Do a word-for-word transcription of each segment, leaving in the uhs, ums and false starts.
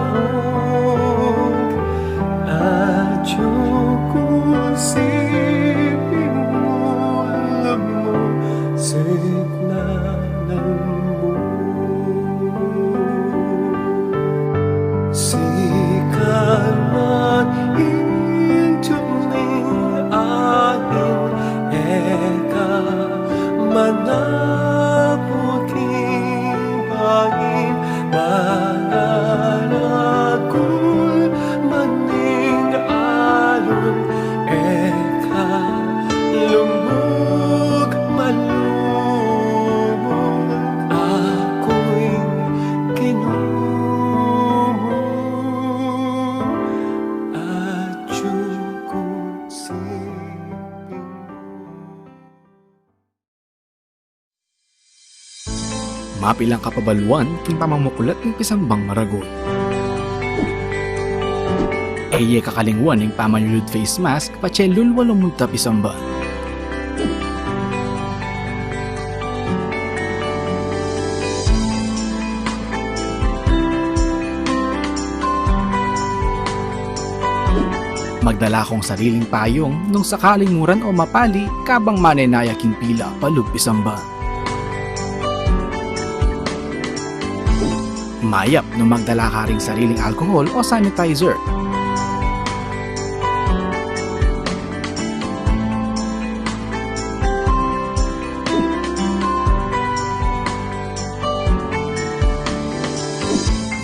Alung, atyu ku siping mulmu, siknan mu. Sika man ing tuming ain, e ka manapul king bain, mangaragul man ing alun, e ka lugmuk malumuk, aku ing Ginu mu, atyu ku siping mu. Mapilan kapabaluan king pamamuklat ning pisambang maragul. E ye kakalingwan ing pamanyulud face mask patse lulwa lumunta pisamban. Magdala kung sariling payung nung sakaling muran o mapali kabang manenaya king pila palub pisamban. Mayap nung magdala ka ring sariling alcohol o sanitizer.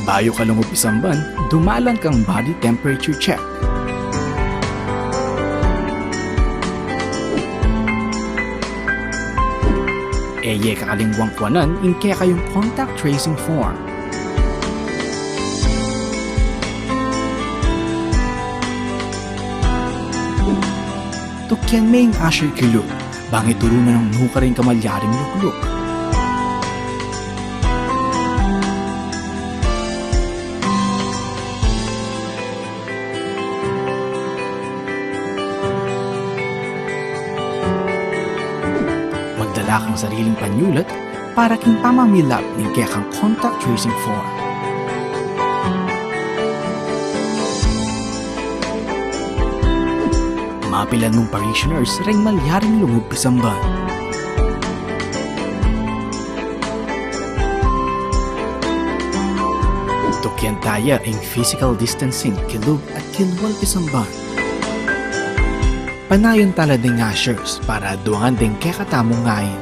Bayu ka lungub pisamban, dumalan kang body temperature check. E ye kakalingwang kuanan ing kekayung contact tracing form. Tukyan me ing usher kilub, bang ituru na nung nukarin ka malyaring lukluk. Magdala kang sariling panyulat para king pamamilap ning kekang contact tracing form. Mapilan mung parishioners reng malyaring lungub pisamban. Tukyan taya ing physical distancing kilub at kilwal pisamban. Panayan tala ding ushers para aduangan ding kekatamung ain.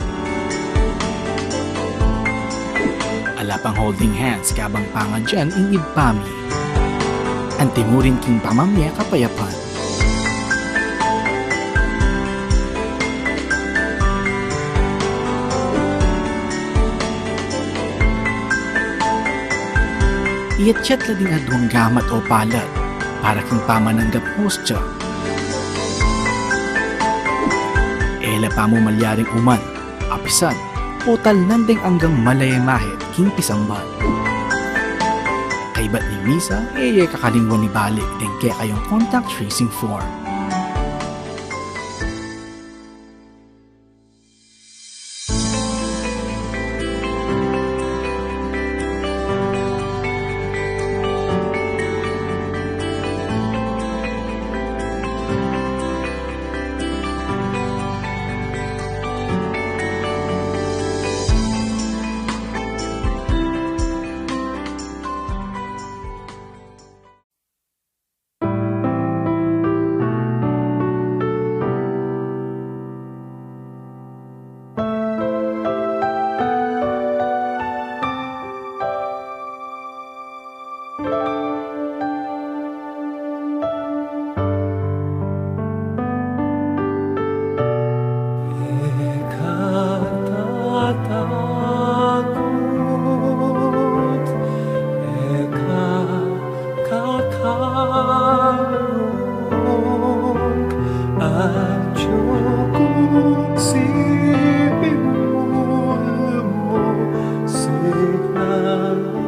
Ala pang holding hands kabang pangadyan ing Ibpa mi. Antimurin king pamamie kapayapan. Iyatyat la ding aduang gamat o palad para king pamananggap hostya. E la pamu malyaring uman, apisan, o talnan deng anggang malaya mahit king pisamban. Kaybat ning misa, e ye kakalingwan ibalik deng kekayung contact tracing form. E ka tatatakut, e ka kakalung, atyu ku siping mu, siknan mu.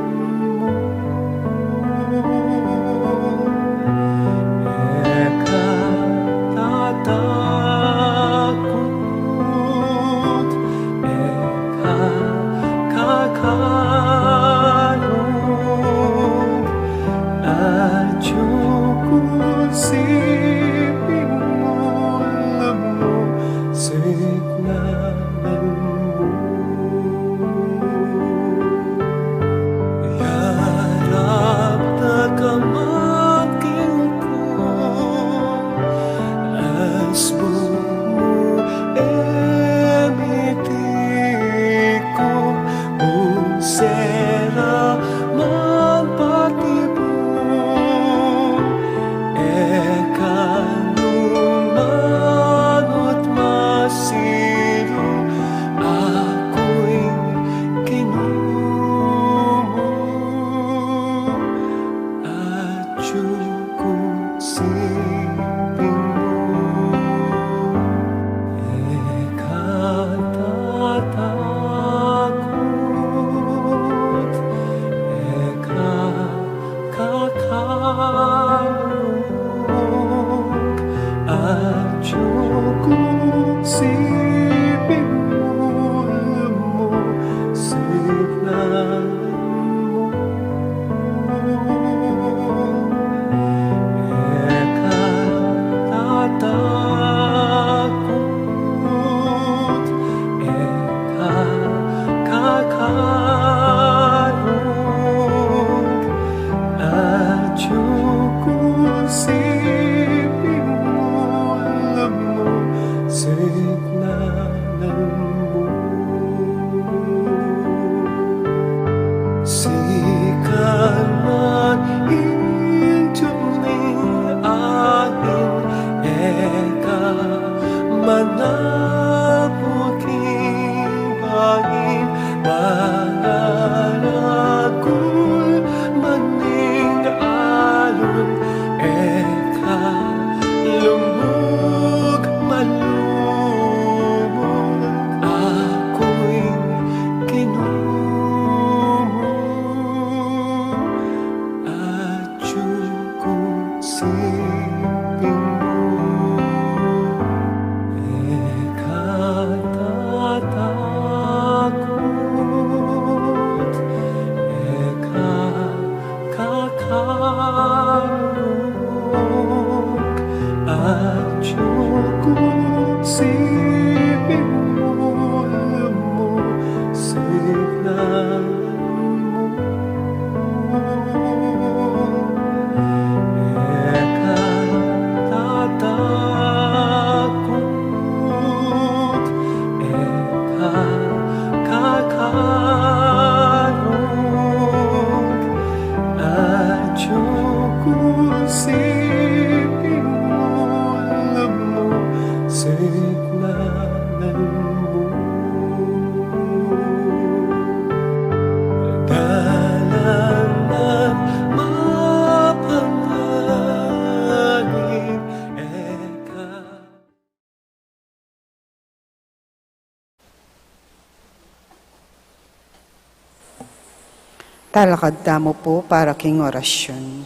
Talakad tamu pu para king orasyon.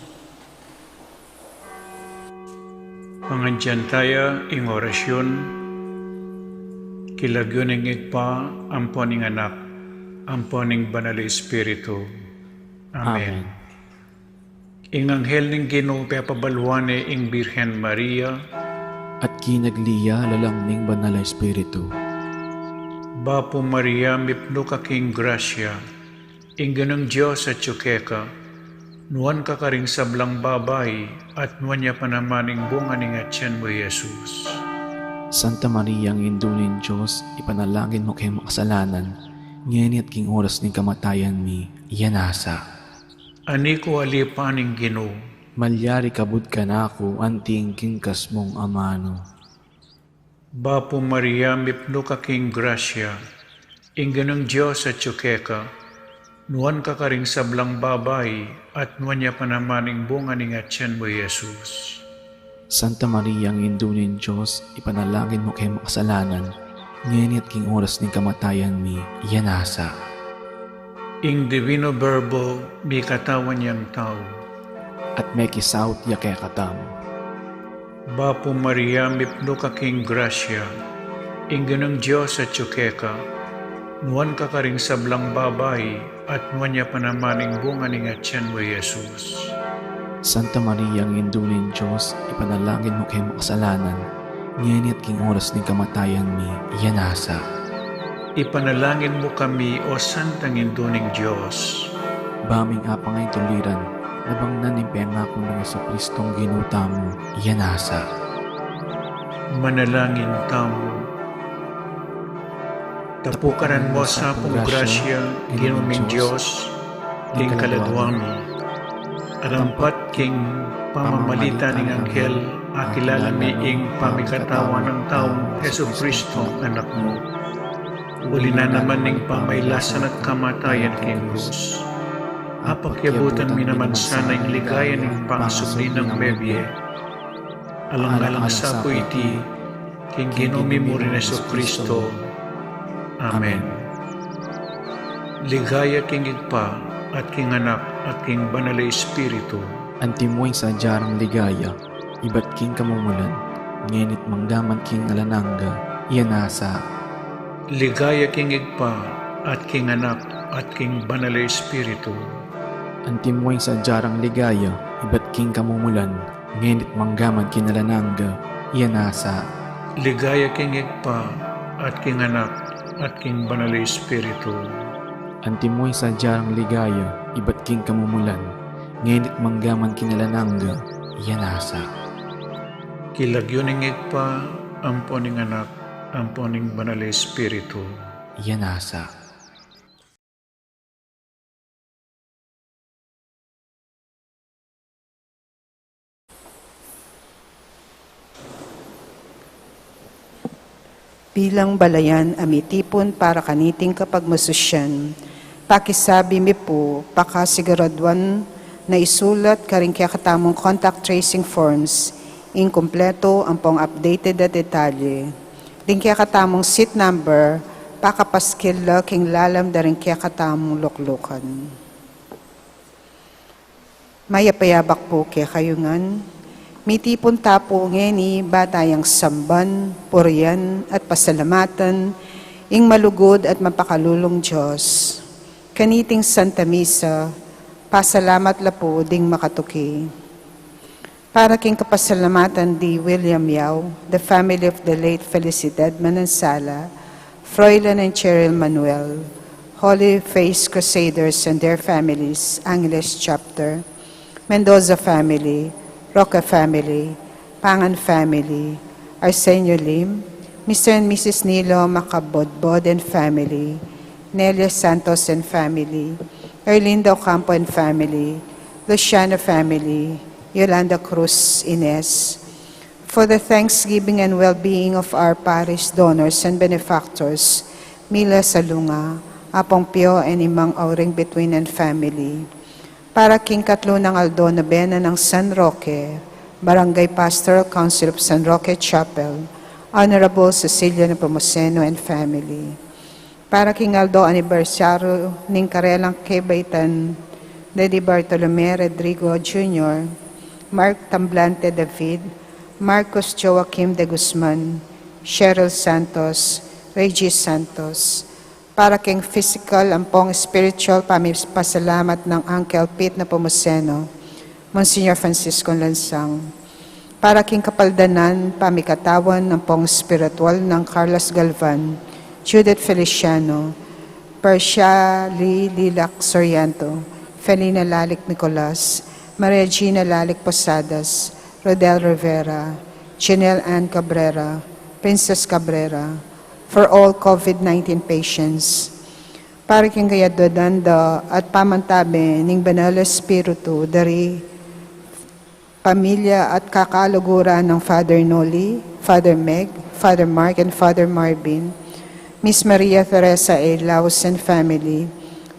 Pangadyan taya ing orasyon, king lagyu ning Ibpa, ampo ning Anak, ampo ning Banal a Espiritu. Amen. Amen. Ing anghel ning Ginu pepabaluan ne ing Birhen Maria. At kinagli ya lalam ning Banal a Espiritu. Bapu Maria, mipnu ka king grasya, ing Ginung Dios atyu keka, nuan ka karing sablang babai, at nuan ya pa naman ing bunga ning atyan mu, Jesus. Santa Maria, Indu ning Dios, ipanalangin mu keng makasalanan, ngeni at king oras ning kamatayan mi. Amen. Nasa. Ani ku alipan ing Ginu. Malyari kabud kanaku anting king kasmung amanu. Bapu Maria, mipnu ka king grasya, ing Ginung Dios atyu keka, nuan ka karing sablang babai, at nuan ya pa naman ing bunga ning atyan mu, Jesus. Santa Maria, Indu ning Dios, ipanalangin mu keng makasalanan, ngeni at king oras ning kamatayan mi. Amen. Nasa. Ing Divino Verbo mikatawan yang tau. At mekisaut ya kekatamu. Bapu Maria, mipnu ka king grasya, ing Ginung Dios atyu keka, nuan ka karing sablang babai, at nuan ya pa naman ing bunga ning atyan mu, Jesus. Santa Maria, Indu ning Dios, ipanalangin mu keng makasalanan, ngeni at king oras ning kamatayan mi. Amen. Nasa. Ipanalangin mu kami, O Santang Indu ning Dios. Ba ming apang ing tuliran, nabang na ning pengaku nang Jesucristong Ginu tamu. Amen. Nasa. Manalangin tamu. Tapukaran mu sa pung grasya, Ginu ming Dios, king kaladua mi. Arampat king pamamalit ning anghel, akilala mi ing pamikatawan nang taung Jesucristong Anak mu. Uli na naman ning pamailasan at kamatayan king krus, apakyabutan mi naman sana ing ligaya ning pangasubli nang mebie. Alang-alang sa pu iti, king Ginu mi mu ring Jesucristo. Amen. Ligaya king Ibpa, at king Anak, at king Banal a Espiritu. Antimo ing sadya rang ligaya, ibat king kamumulan, ngeni't manggaman king alang angga. Amen. Nasa. Ligaya king Ibpa, at king Anak, at king Banal a Espiritu. Antimo ing sadya rang ligaya, ibat king kamumulan, ngeni't manggaman king alang angga. Amen. Nasa. Ligaya king Ibpa, at king Anak, at king Banal a Espiritu. Antimo ing sadya rang ligaya, ibat king kamumulan, ngeni't manggaman king alang angga. Amen. Nasa. King lagyu ning Ibpa, ampo ning Anak, ampo ning Banal a Espiritu. Amen. Nasa. Bilang balayan a mitipun para kaniting kapagmasusyan, pakisabi mi pu, pakasiguraduan na isulat karing kekatamung contact tracing forms ing kumpletu ampong updated a detalye. Ding kekatamung seat number, pakapaskil la king lalam da ring kekatamung luklukan. Mayap a yabak pu kekayu ngan. Mitipun ta pu ngeni ba tayang samban, purian, at pasalamatan ing malugud at mapakalulung Dios. Kaniting Santa Misa, pasalamat la pu ding makatuki. Para king kapasalamatan di William Yao, the family of the late Felicidad Manansala, Froilan and Cheryl Manuel, Holy Face Crusaders and their families, Angeles Chapter, Mendoza family, Roca family, Pangan family, Arsenio Lim, Mister and Missus Nilo Macabodbod and family, Nelia Santos and family, Erlinda Ocampo and family, Luciano family, Yolanda Cruz Ines. For the thanksgiving and well-being of our parish donors and benefactors, Mila Salunga, Apong Pio and Imang Auring Between and family. Para king katlu nang aldo nobena nang San Roque, Barangay Pastoral Council of San Roque Chapel, Honorable Cecilia Nepomuceno and family. Para king aldo anibersaryu ning karelang kebaitan Daddy Bartolome Rodrigo Junior, Mark Tamblante David, Marcos Joaquim de Guzman, Cheryl Santos, Regis Santos. Para king physical ampong spiritual pamipasalamat nang Uncle Pete Nepomuceno, Monsignor Francisco Lansang. Para king kapaldanan pamikatawan ampong spiritual nang Carlos Galvan, Judith Feliciano, Persia Lee Lilac Sorianto, Felina Lalic Nicolas, Maria Gina Lalic Posadas, Rodel Rivera, Janelle Ann Cabrera, Princess Cabrera, for all COVID nineteen patients. Para king kayadwanan da at pamantabe ning Banal Espiritu dari pamilya at kakaluguran nang Father Noli, Father Meg, Father Mark, and Father Marvin, Miss Maria Teresa A. Laus and family,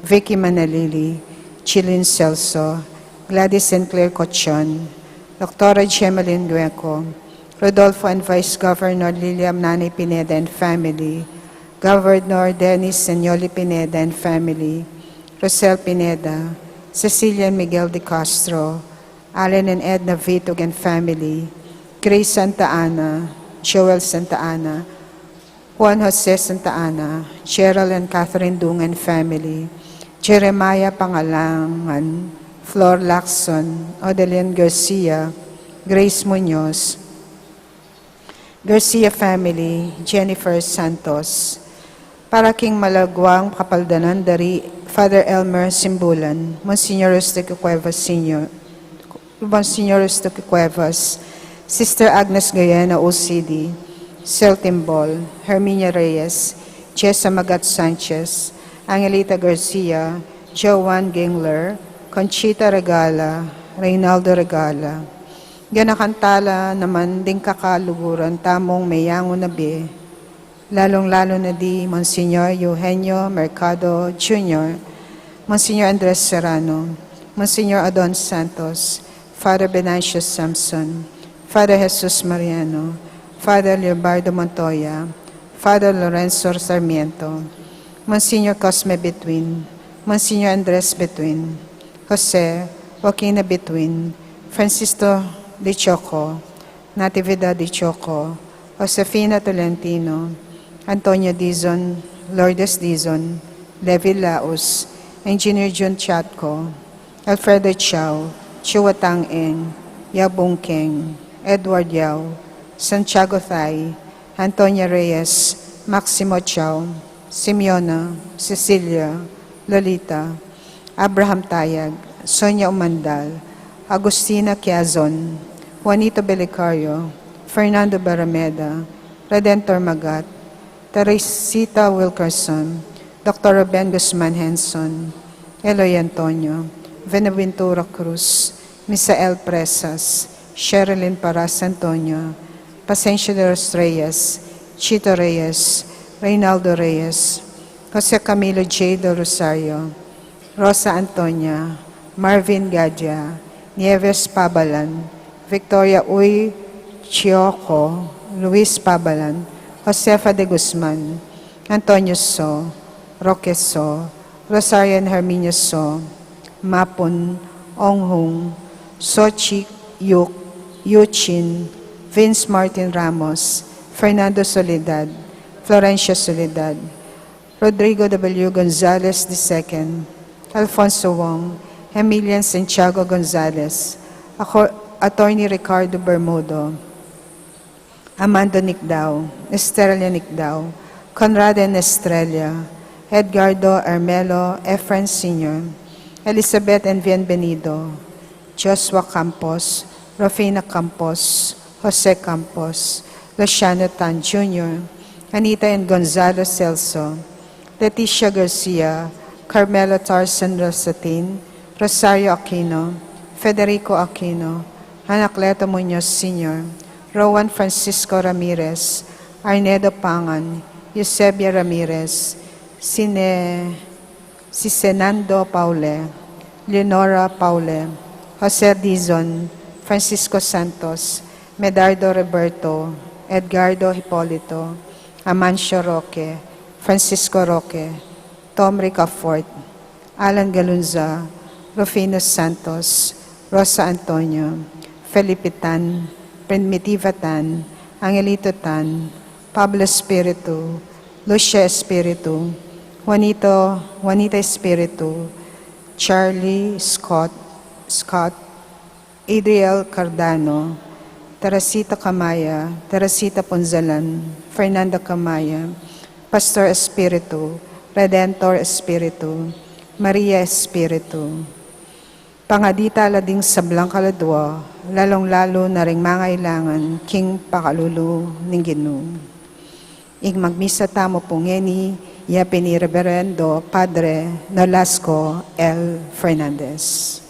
Vicky Manalili, Chilin Celso, Gladys and Claire Cochon, Doctora Gemalyn Gueco, Rodolfo and Vice Governor Lilian Nanay Pineda and family, Governor Dennis and Yoli Pineda and family, Rosel Pineda, Cecilia and Miguel de Castro, Alan and Edna Vitug and family, Grace Santa Ana, Joel Santa Ana, Juan Jose Santa Ana, Gerald and Catherine Dung and family, Jeremiah Pangalangan, Flor Lacson, Odeline Garcia, Grace Munoz, Garcia family, Jennifer Santos. Para king malagwang kapaldanan dari Father Elmer Simbulan, Monsignor Eustaquio Cuevas Senior, Monsignor Eustaquio Cuevas, Sister Agnes Gayena O C D, Sel Timbol, Herminia Reyes, Jessa Magat Sanchez, Angelita Garcia, Joan Gingler, Conchita Regala, Reynaldo Regala. Ganakan tala naman ding kakaluguran tamung meyangu na bie, lalung-lalu na di Monsignor Eugenio Mercado Junior, Monsignor Andres Serrano, Monsignor Adon Santos, Father Venancio Samson, Father Jesus Mariano, Father Leobardo Montoya, Father Lorenzo Sarmiento, Monsignor Cosme Betwin, Monsignor Andres Betwin, Jose Joaquina Betwin, Francisco de Choco, Natividad de Choco, Josefina Tolentino, Antonio Dizon, Lourdes Dizon, Levi Laus, Engineer Jun Chatco, Alfredo Chao, Chua Tang Eng, Yabung Keng, Edward Yao, Santiago Thay, Antonia Reyes, Maximo Chao, Simeona, Cecilia, Lolita, Abraham Tayag, Sonia Umandal, Agustina Quiazon, Juanito Belicario, Fernando Barameda, Redentor Magat, Teresita Wilkerson, Doctor Ruben Guzman Henson, Eloy Antonio, Benaventura Cruz, Misael Presas, Sherilyn Paras Antonio, Pasencio de los Reyes, Chito Reyes, Reynaldo Reyes, Jose Camilo J. Del Rosario, Rosa Antonia, Marvin Gadia, Nieves Pabalan, Victoria Uy Chioco, Luis Pabalan, Josefa de Guzman, Antonio So, Roque So, Rosario and Herminio So, Mapun, Ong Hung, Sochi Yuk, Yuchin, Vince Martin Ramos, Fernando Soledad, Florencia Soledad, Rodrigo W. Gonzalez the second, Alfonso Wong, Emilian Santiago Gonzalez, Acor-, Attorney Ricardo Bermudo, Amando Nicdao, Estrella Nicdao, Conrad and Estrella, Edgardo Armelo Efren Senior, Elizabeth and Bienvenido, Joshua Campos, Rufina Campos, Jose Campos, Luciano Tan Junior, Anita and Gonzalo Celso, Leticia Garcia, Carmelo Tarzan Rosatin, Rosario Aquino, Federico Aquino, Anacleto Muñoz Senior, Rowan Francisco Ramirez, Arnedo Pangan, Eusebia Ramirez, Sine, Sisenando Paule, Leonora Paule, Jose Dizon, Francisco Santos, Medardo Roberto, Edgardo Hipolito, Amancio Roque, Francisco Roque, Tom Ricafort, Alan Galunza, Rufinus Santos, Rosa Antonio, Felipe Tan, Primitiva Tan, Angelito Tan, Pablo Espiritu, Lucia Espiritu, Juanito, Juanita Espiritu, Charlie Scott, Scott, Adriel Cardano, Teresita Camaya, Teresita Punzalan, Fernanda Camaya, Pastor Espiritu, Redentor Espiritu, Maria Espiritu. Pangadita la ding sablang kaladua, lalung-lalu na ring mangailangan king pakalulu ning Ginu. Ing magmisa tamu pu ngeni, yapin i Reverendo Padre Nolasco L. Fernandez.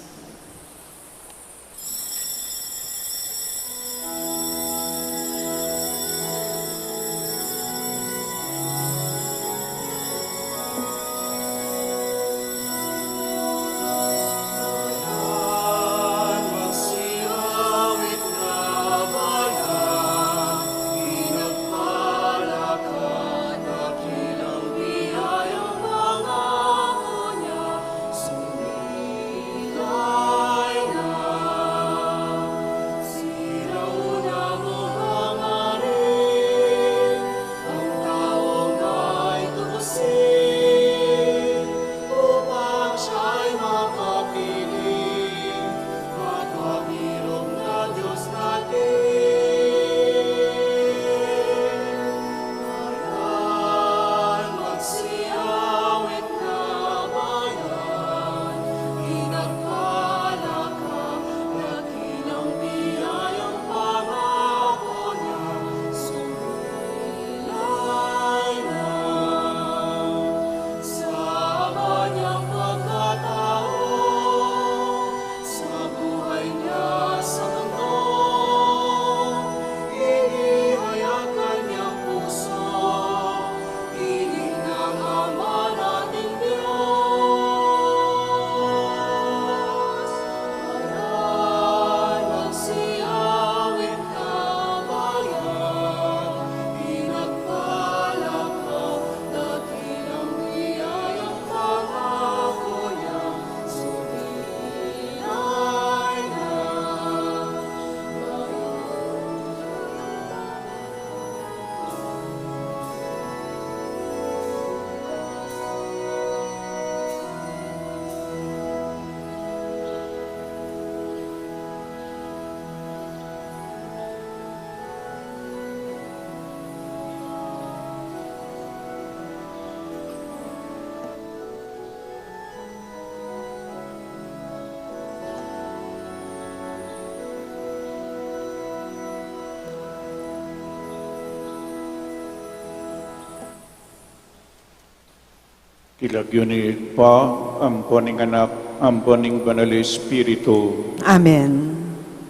King lagyu ning Ibpa, ampo ning Anak, ampo ning Banal Espiritu. Amen.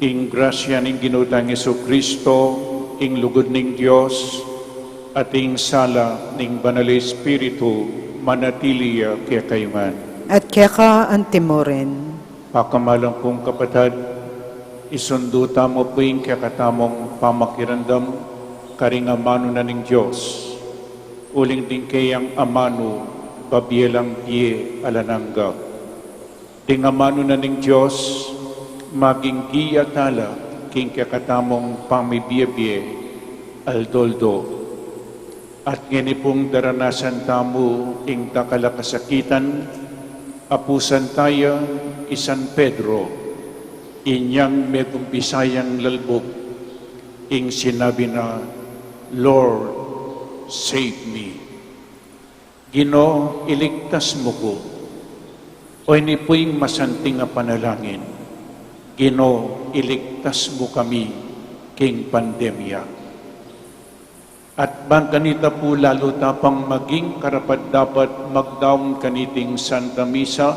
Ing grasya ning Ginu tang Jesucristo, ing lugud ning Dios, at ing sala ning Banal Espiritu, manatili ya kekayu ngan. At keka antimurin. Pakamalan kung kapatad, isundu tamu pu ing kekatamung pamakiramdam karing amanu na ning Dios, uling ding keyang amanu babie lang bie alang angga. Ding amanu na ning Dios maging giya tala king kekatamung pamibie-bie aldo-aldo. At ngeni pung daranasan tamu ing dakal a kasakitan, apusan taya i San Pedro, inyang megumpisang lalbuk, ing sinabi na, "Lord, save me." Ginu, iligtas mu ku. O ini pu ing masanting a panalangin, Ginu, iligtas mu kami king pandemya. At ban kanita pu lalu ta pang maging karapat-dapat magdaun kaniting Santa Misa,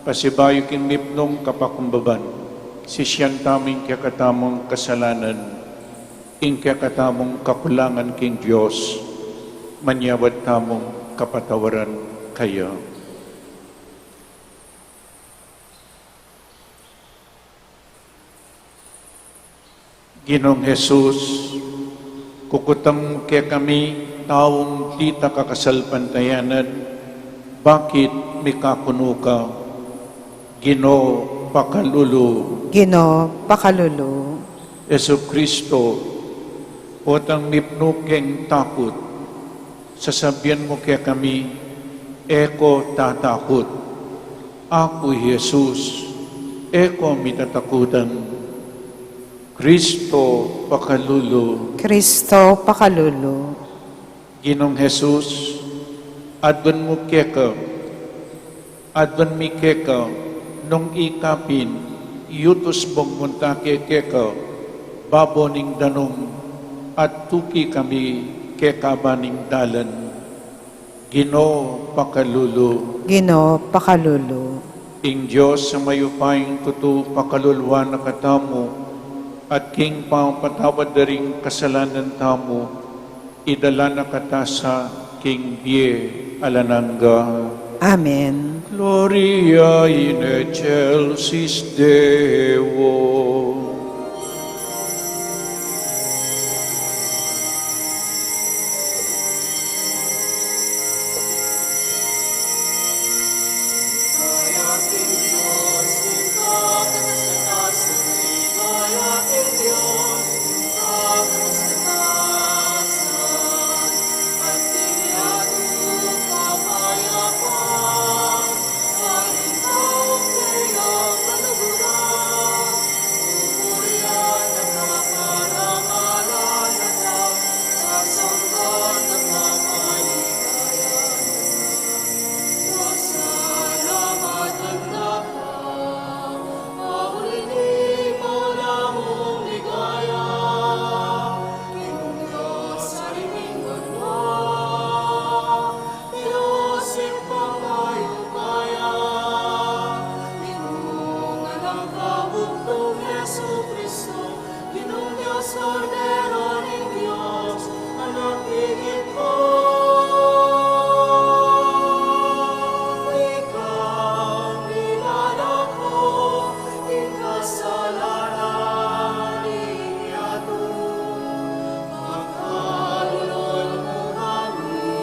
pasibayu king mipnung kapakumbaban, sisian tamu ing kekatamung kasalanan, ing kekatamung kakulangan king Dios, manyawad tamung kapatawaran kaya. Ginung Jesus, kukutang mu kekami taung dita kakasalpantayanan, bakit mikakunu ka, Ginu, pakalulu. Ginu, pakalulu. Jesucristo, potang mipnu keng takut, sasabian mu kekami, "E ko tatakut. Aku i Jesus, e ko mitatakutan." Cristo, pakalulu. Cristo, pakalulu. Ginung Jesus, aduan mu keka, aduan mi keka, nung ikapin, yutus mung munta ke keka babo ning danum, at tuki kami keka ba ning dalan. Ginu, pakalulu. Ginu, pakalulu. Ing Dios a mayupayang tutu pakaluluan na katamu, at king pamapatawad da ring kasalanan tamu, idala na kata sa king bie alang angga. Amen. Gloria in excelsis Deo. Dios, Ibpang mayupaya, Ginung anak a bugtung Jesucristo, Ginung Dios, Kordero ning Dios, Anak ning Ibpa. Ika ang minalako king kasalanan ning yatu. Pakalulun mu kami,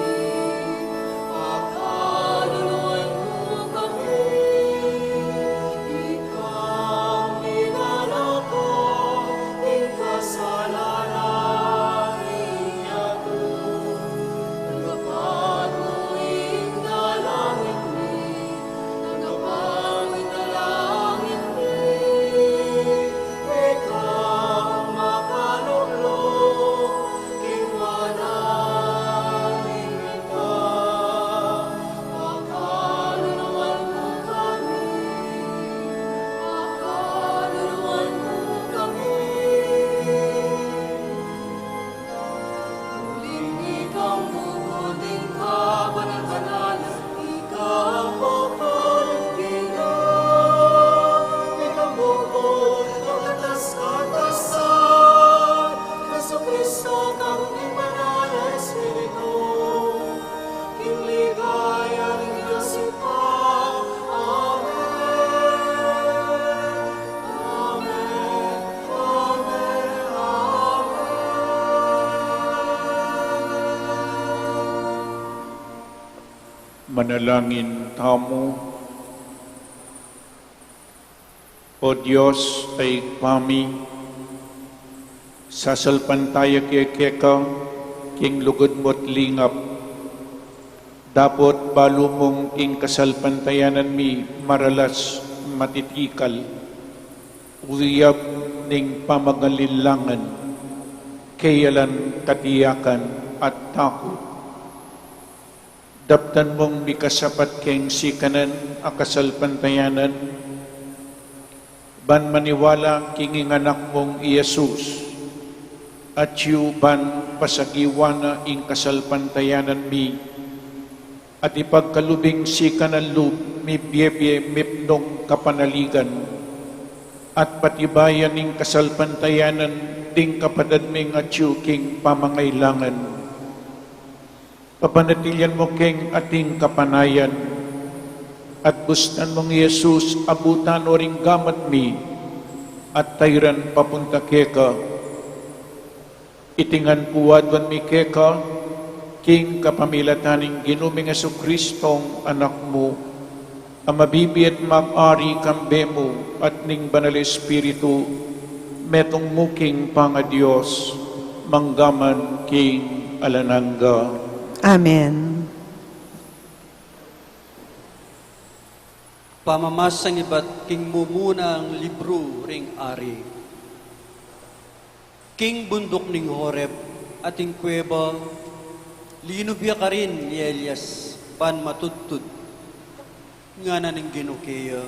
pakalulun mu kami. Ika ang minalako king kasalanan ning yatu. Tanggapan mu ing dalangin mi, tanggapan mu ing dalangin mi. Ika ang makalulu king wanan ning Ibpa. Pakaluluan mu kami, pakaluluan mu kami. Uling ika ang bukod ning kabanal-banalan, ika ang bukod ning Ginu, ika ang bukod ning katas-katasan, Jesucristo, karing banal a Espiritu, king ligaya ning Dios Ibpa. Amen. Amen. Amen. Amen. Manalangin tamu. O Dios a Ibpa mi, sasalpantaya ke keka king lugud mu't lingap, dapot balu mung ing kasalpantayanan mi maralas, matitikal, uyab ning pamaganlinlangan, keyalan katiyakan at takut. Daptan mung mikasapat keng sikanan a kasalpantayanan, ban maniwala king ing Anak mung i Jesus, atyu ban pasagiwa na ing kasalpantayanan mi, at ipagkalub ing sikanan lub mibie-bie mipnung kapanaligan, at patibayan ing kasalpantayanan ding kapatad ming atyu king pamangailangan. Papanatilian mu keng ating kapanayan, at bustan mung i Jesus abutan no ring gamat mi, at tairan papunta keka. Iti ngan pu aduan mi keka, king kapamilatan ning Ginu ming Jesucristong Anak mu, A mabibie at mag-ari kambe mu at ning Banal Espiritu, metung mu king pangaDios, mangga man king alang angga. Amen. Pamamasang ibat king mumunang libru ring Ari. King bunduk ning Horeb at ing kuweba, linub ya karin i Elias ban matudtud. Ngana ning Ginu keya,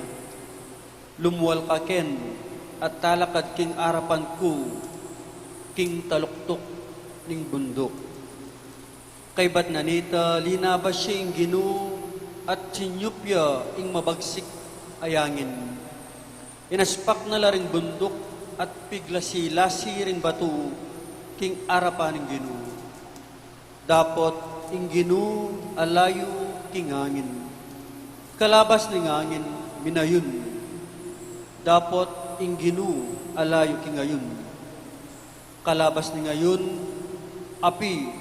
"Lumual ka ken at talakad king arapan ku king taluktuk ning bunduk." Kaybat na nita, linabas ya ing Ginu at sinyup ya ing mabagsik a yangin. Inaspak na la ring bunduk at piglasilasi ring batu king arapan ning Ginu. Dapot ing Ginu alayu king angin. Kalabas ning angin, minayun. Dapot ing Ginu alayu king ayun. Kalabas ning ayun, api.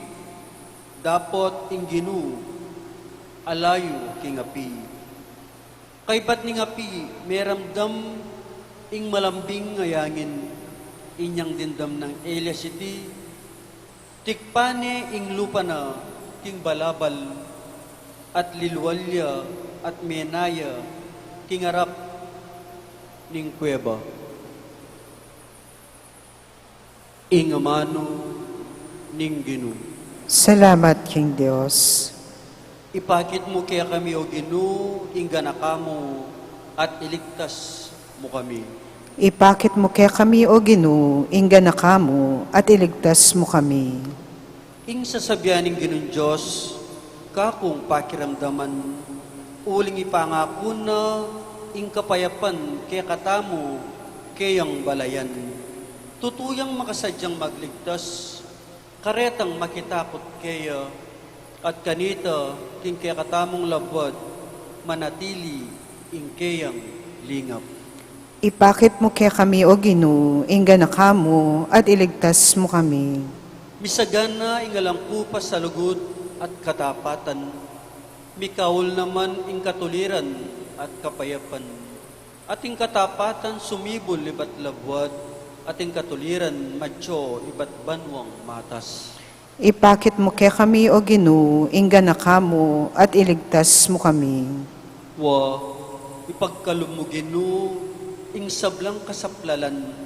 Dapot ing Ginu alayu king api. Kaybat ning api, meramdam ing malambing a yangin. Inyang dimdam nang Elias iti, tikpan ne ing lupa na king balabal, at lilual ya at mena ya king arap ning kuweba. Ing amanu ning Ginu. Salamat king Dios. Ipakit mu kekami, O Ginu, ing ganaka mu, at iligtas mu kami. Ipakit mu kekami, O Ginu, ing ganaka mu, at iligtas mu kami. Ing sasabian ning Ginung Dios, kakung pakiramdaman, uling ipangaku na ing kapayapan kekatamu keyang balayan. Tutu yang makasadyang magligtas, karetang makitakut keya, at kanita king kekatamung labuad manatili ing keyang lingap. Ipakit mu kekami, O Ginu, ing ganaka mu, at iligtas mu kami. Misagana ing alang ku pa sa lugud at katapatan, mikaul naman ing katuliran at kapayapan. At ing katapatan sumibul ibat labuad, at ing katuliran matyo ibat banwang matas. Ipakit mu kekami, O Ginu, ing ganaka mu, at iligtas mu kami. Wa, ipagkalub mu, Ginu, ing sablang kasaplalan,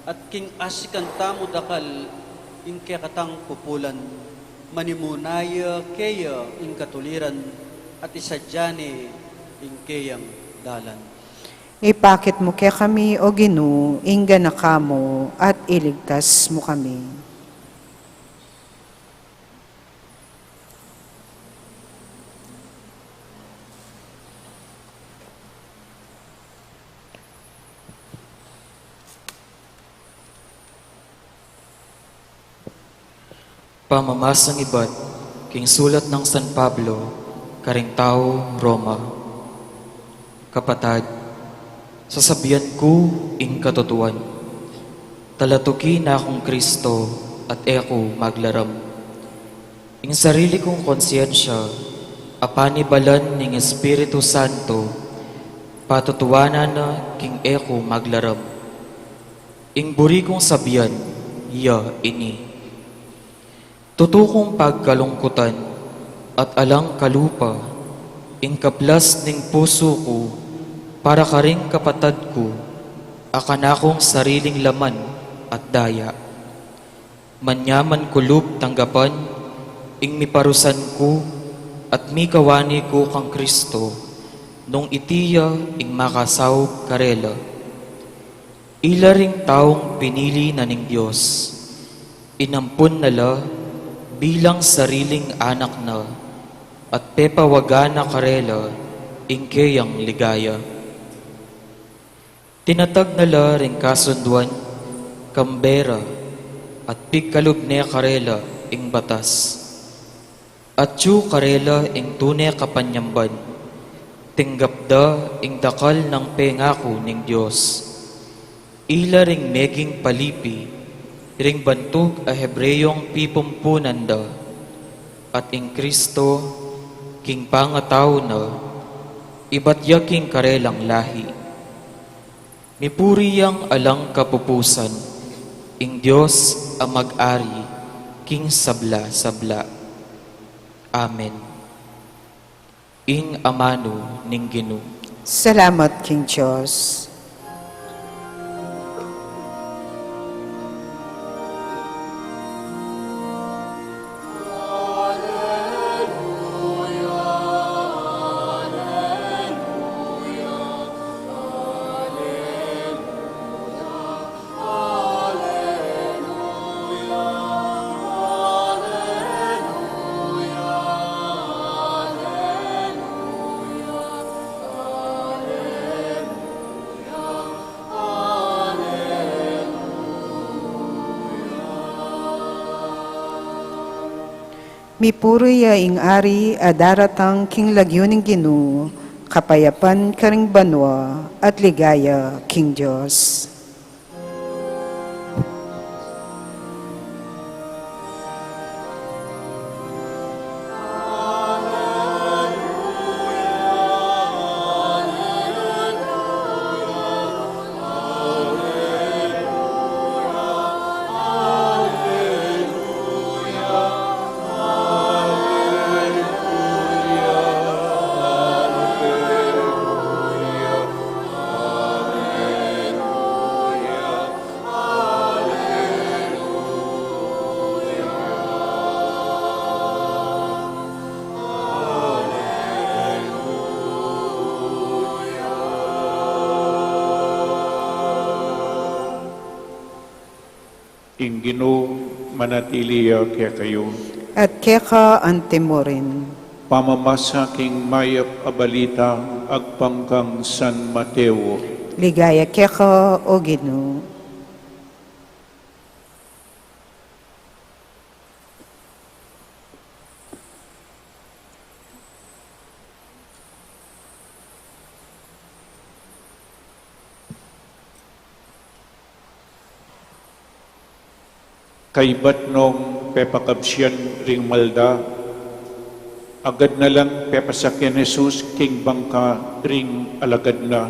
at king asikan tamu dakal ing kekatang pupulan, manimuna ya keya ing katuliran, at isadya ne ing keyang dalan. Ipakit mu kekami, O Ginu, ing ganaka mu, at iligtas mu kami. Pamamasang ibat king sulat nang San Pablo karing taung Roma. Kapatad, sasabian ku ing katutuan, talatuki na kung Kristo at e ku maglaram. Ing sarili kung konsyensya a panibalan ning Espiritu Santo, patutuanan na king e ku maglaram. Ing buri kung sabian ya ini: tutu kung pagkalungkutan at alang kalupa ing kaplas ning pusu ku para karing kapatad ku a kanakung sariling laman at daya. Manyaman ku lub tanggapan ing miparusan ku at mikawani ku kang Kristo, nung iti ya ing makasaup karela. Ila ring taung pinili na ning Dios, inampun na la bilang sariling anak na, at pepawagan na karela ing keyang ligaya. Tinatag na la ring kasunduan kambe ra, at pigkalub ne karela ing batas. Atyu karela ing tune kapanyamban, tinggap da ing dakal nang pengaku ning Dios. Ila ring meging palipi ring bantug a Hebreyong pipumpunan da, at ing Kristo, king pangatau na, Ibat ya king karelang lahi. Mipuri yang alang kapupusan, ing Dios a mag-ari king sabla-sabla. Amen. Ing amanu ning Ginu. Salamat king Dios. Mipuri ya ing ari a daratang king lagyu ning Ginu, kapayapan karing banua at ligaya king Dios. Ing Ginu manatili ya kekayu. At keka antimurin. Pamamasa king mayap a balita agpang kang San Mateo. Ligaya keka, O Ginu. Kaybat nong pepakabsian ring malda, agad na lang pepasakyan Jesus king bangka ring alagad na.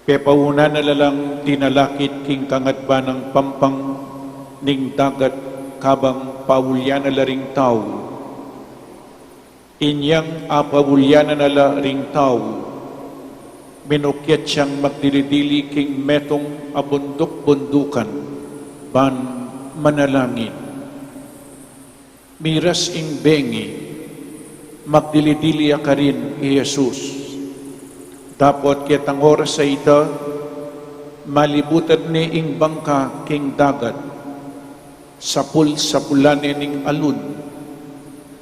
Pepaunan na la lang dinalakit king kangatban nang pampang ning dagat, kabang paulyanan na la ring tau. Inyang apaulyanan na la ring tau, minukyat yang magdili-dili king metung a bunduk-bundukan, ban manalangin. Miras ing bengi, magdili-dili ya karin i Jesus. Dapot ketang oras a ita, malibutan ne ing bangka king dagat, sapul-sapulan ne ning alun,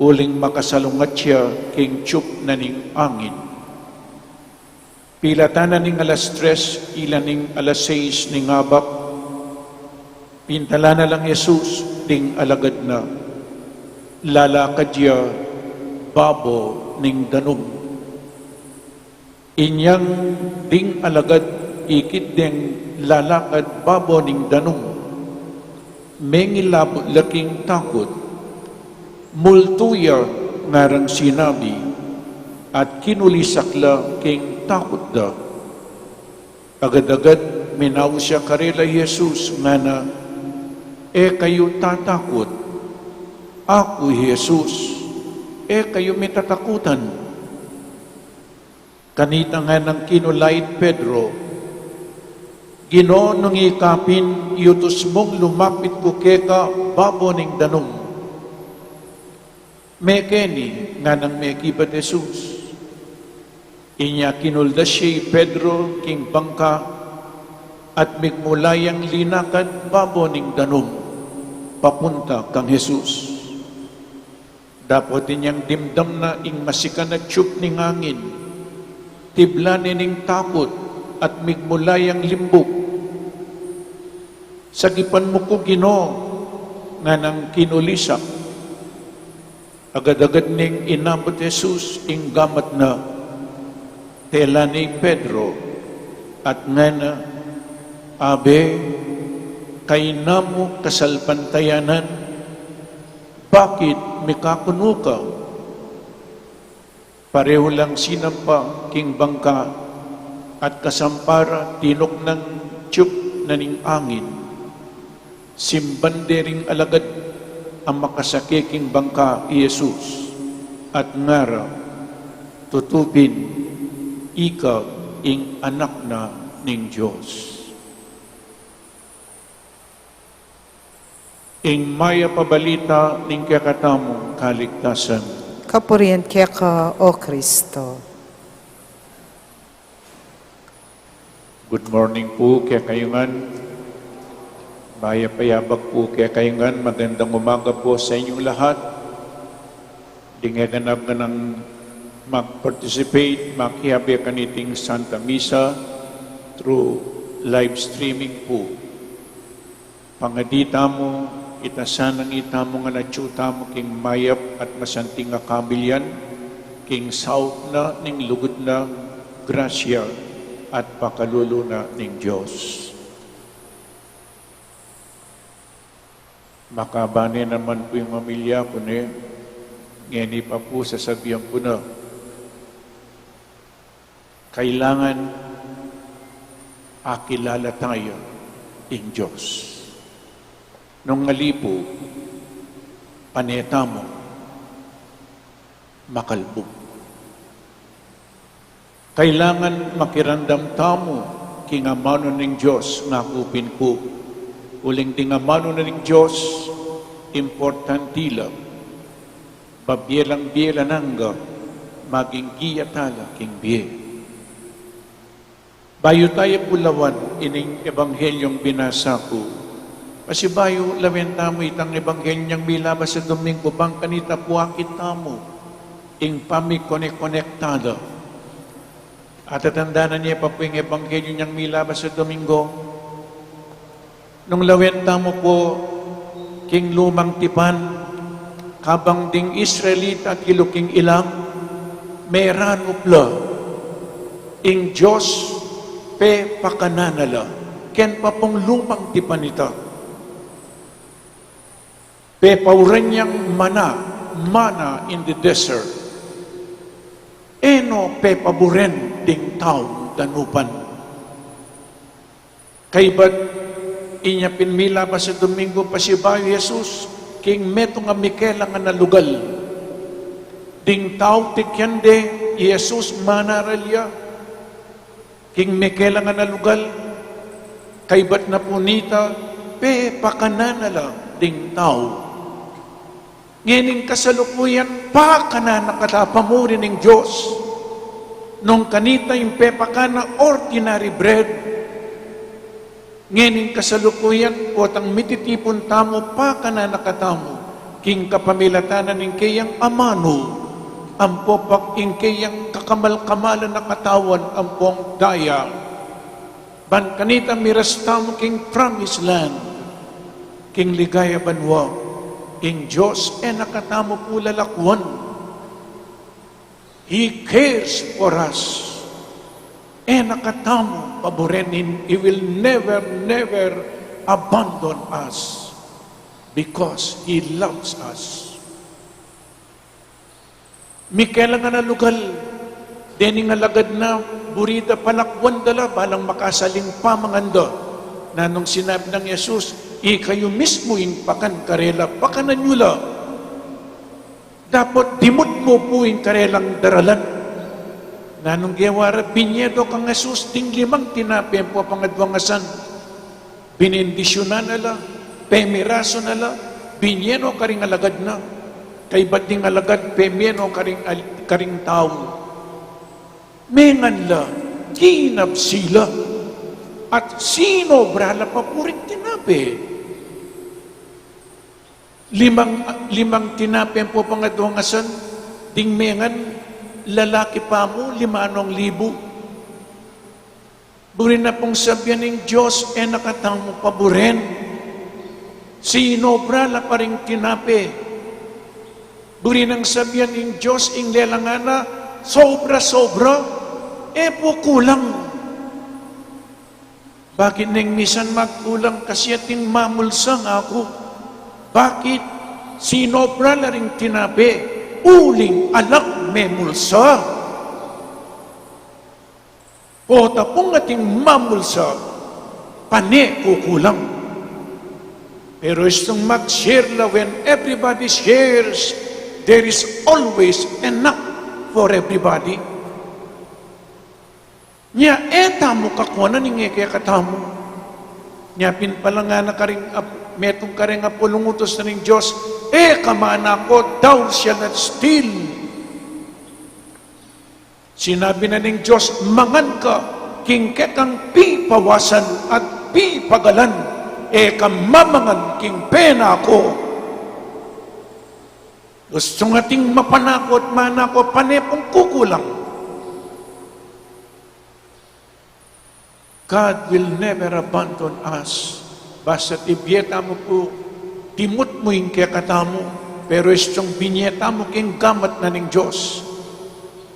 uling makasalungat ya king tiyup na ning angin. Pilatan na ning alas tres ila ning alas sais ning abak, pintalan na lang Jesus ding alagad na, lalakad ya babo ning danum. Inyang ding alagad ikit deng lalakad babo ning danum, mengilabut la king takut. Multu ya, ngarang sinabi, at kinulisak la king takut da. Agad-agad minaus ya karela i Jesus, ngana, "E kayu tatakut, aku i Jesus, e kayu mitatakutan." Kanita nganang kinulait Pedro, "Ginu, nung ika pin, iutus mung lumapit ku keka babo ning danum." "Mekeni," nganang mekibat Jesus. Inya kinuldas ya i Pedro king bangka at migmula yang linakad babo ning danum, papunta kang Jesus. Dapot inyang dimdam na ing masikan a tiyup ning angin, tiblan ne ning takut at migmula yang limbuk. "Sagipan mu ku, Ginu," nganang kinulisak. Agad-agad neng inabut Jesus ing gamat na, tela ne i Pedro, at ngana, "Abe, kayna mu kasalpantayanan, bakit mikakunu ka?" Pareho lang sinampa king bangka at kasampa ra tinuknang tiyuk na ning angin. Simban de ring alagad a makasake king bangka i Jesus at ngara, "Tutu pin, ika ing Anak na ning Dios." Ing mayap a balita ning kekatamung kaligtasan. Kapurian keka, O Kristo. Good morning pu kekayu ngan. Mayap a yabak pu kekayu ngan. Magandang umaga po sa inyong lahat. Ding e ganap nang mag-participate, makiabe kaniting Santa Misa through live streaming pu. Pangadi tamu, ita sanang itamu ngan atyu tamu king mayap at masanting a kabilian, king saup na ning lugud nang grasya at pakalulu na ning Dios. Makaba ne naman pu ing omilya ku, ne, ngeni pa pu sasabian ku na. Kailangan akilala taya ing Dios. Nung ali pu, pane tamung makalbu. Kailangan makiramdam tamu king amanu ning Dios, ngaku pin ku. Uling ding amanu na ning Dios, importanti la. Babie lang bie la nang maging giya tala king bie. Bayu taya pu lawan ining ebanghelyung binasa ku, pasibayu lawen tamu itang ebanghelyu nyang milabas a Dominggu, bang kanita pu akit tamu ing pamikonek-konek tala. Atatandanan ye pa pu ing ebanghelyu nyang milabas a Dominggu. Nung lawen tamu pu king Lumang Tipan, kabang ding Israelita atyu king ilang, meranup la, ing Dios pepakanan na la. Ken pa pung Lumang Tipan ita. Pepauran yang mana, manna in the desert. E no pepaburen ding taung danupan. Kaybat inya pin milabas a Dominggu pasibayu i Jesus king metung a mikelangan a lugal. Ding tau tikyan de i Jesus, manaral ya king mikelangan a lugal. Kaybat na pu nita, pepakanan na la ding tau. Ngening kasalukuyan, pakanan na kata pamuri ning Dios. Nung kanita ing pepakanan ordinary bread, ngening kasalukuyan, potang mititipun tamu, pakanan na katamu king kapamilatan na ning keyang amanu, ampo pa ing keyang kakamal-kamalan a katawan ampong daya. Ban kanita miras tamu king promised land, king ligaya banua. Ing Dios e na katamu pu lalakwan. He cares for us. E na katamu paburen. He will never, never abandon us because He loves us. Mikelangan a lugal, dening alagad na, buri da palakwan da la, balang makasaling pamangan da. Nanung sinabi nang Jesus, "Ikayu mismu ing pakan karela, pakanan yu la." Dapot dimut mu pu ing karelang daralan. Nanung gewa ra? Binye do kang Jesus ding limang tinape ampo pangaduang asan. Binendisyunan na la, pemirasu na la, binye no karing alagad na. Kaybat ding alagad, pemye no karing al-, karing tau. Mengan la, kinabsi la, at sinobra la pa pu ring tinape. Limang, limang tinape ampo pangaduang asan, ding mengan, lalaki pa mu, lima nong libu. Buri na pung sabian ning Dios, e na katamu paburen. Sinobra la pa ring tinape. Buri nang sabian ning Dios, ing lelangan na, sobra-sobra, e pu kulang. Bakit neng misan magkulang? Kasi ating mamulsang aku. Bakit? Sinobra la ring tinape, uling alang memulsa. Pota pung ating mamulsa, pane kukulang. Pero istung mag-share la, when everybody shares, there is always enough for everybody. Nya, e tamu kakuanan ing e kekatamu. Nya pin pala ngana karing ap-, metung kareng apulung utus na ning Dios, "E ka manakot, thou shalt not steal." Sinabi na ning Dios, "Mangan ka king kekang pipawasan at pipagalan, e ka mamangan king penako." Gustung ating mapanakot, manakot, pane pung kukulang. God will never abandon us. Basta ibie tamu pu, dimut mu ing kekatamu, pero istung binie tamu king gamat na ning Dios,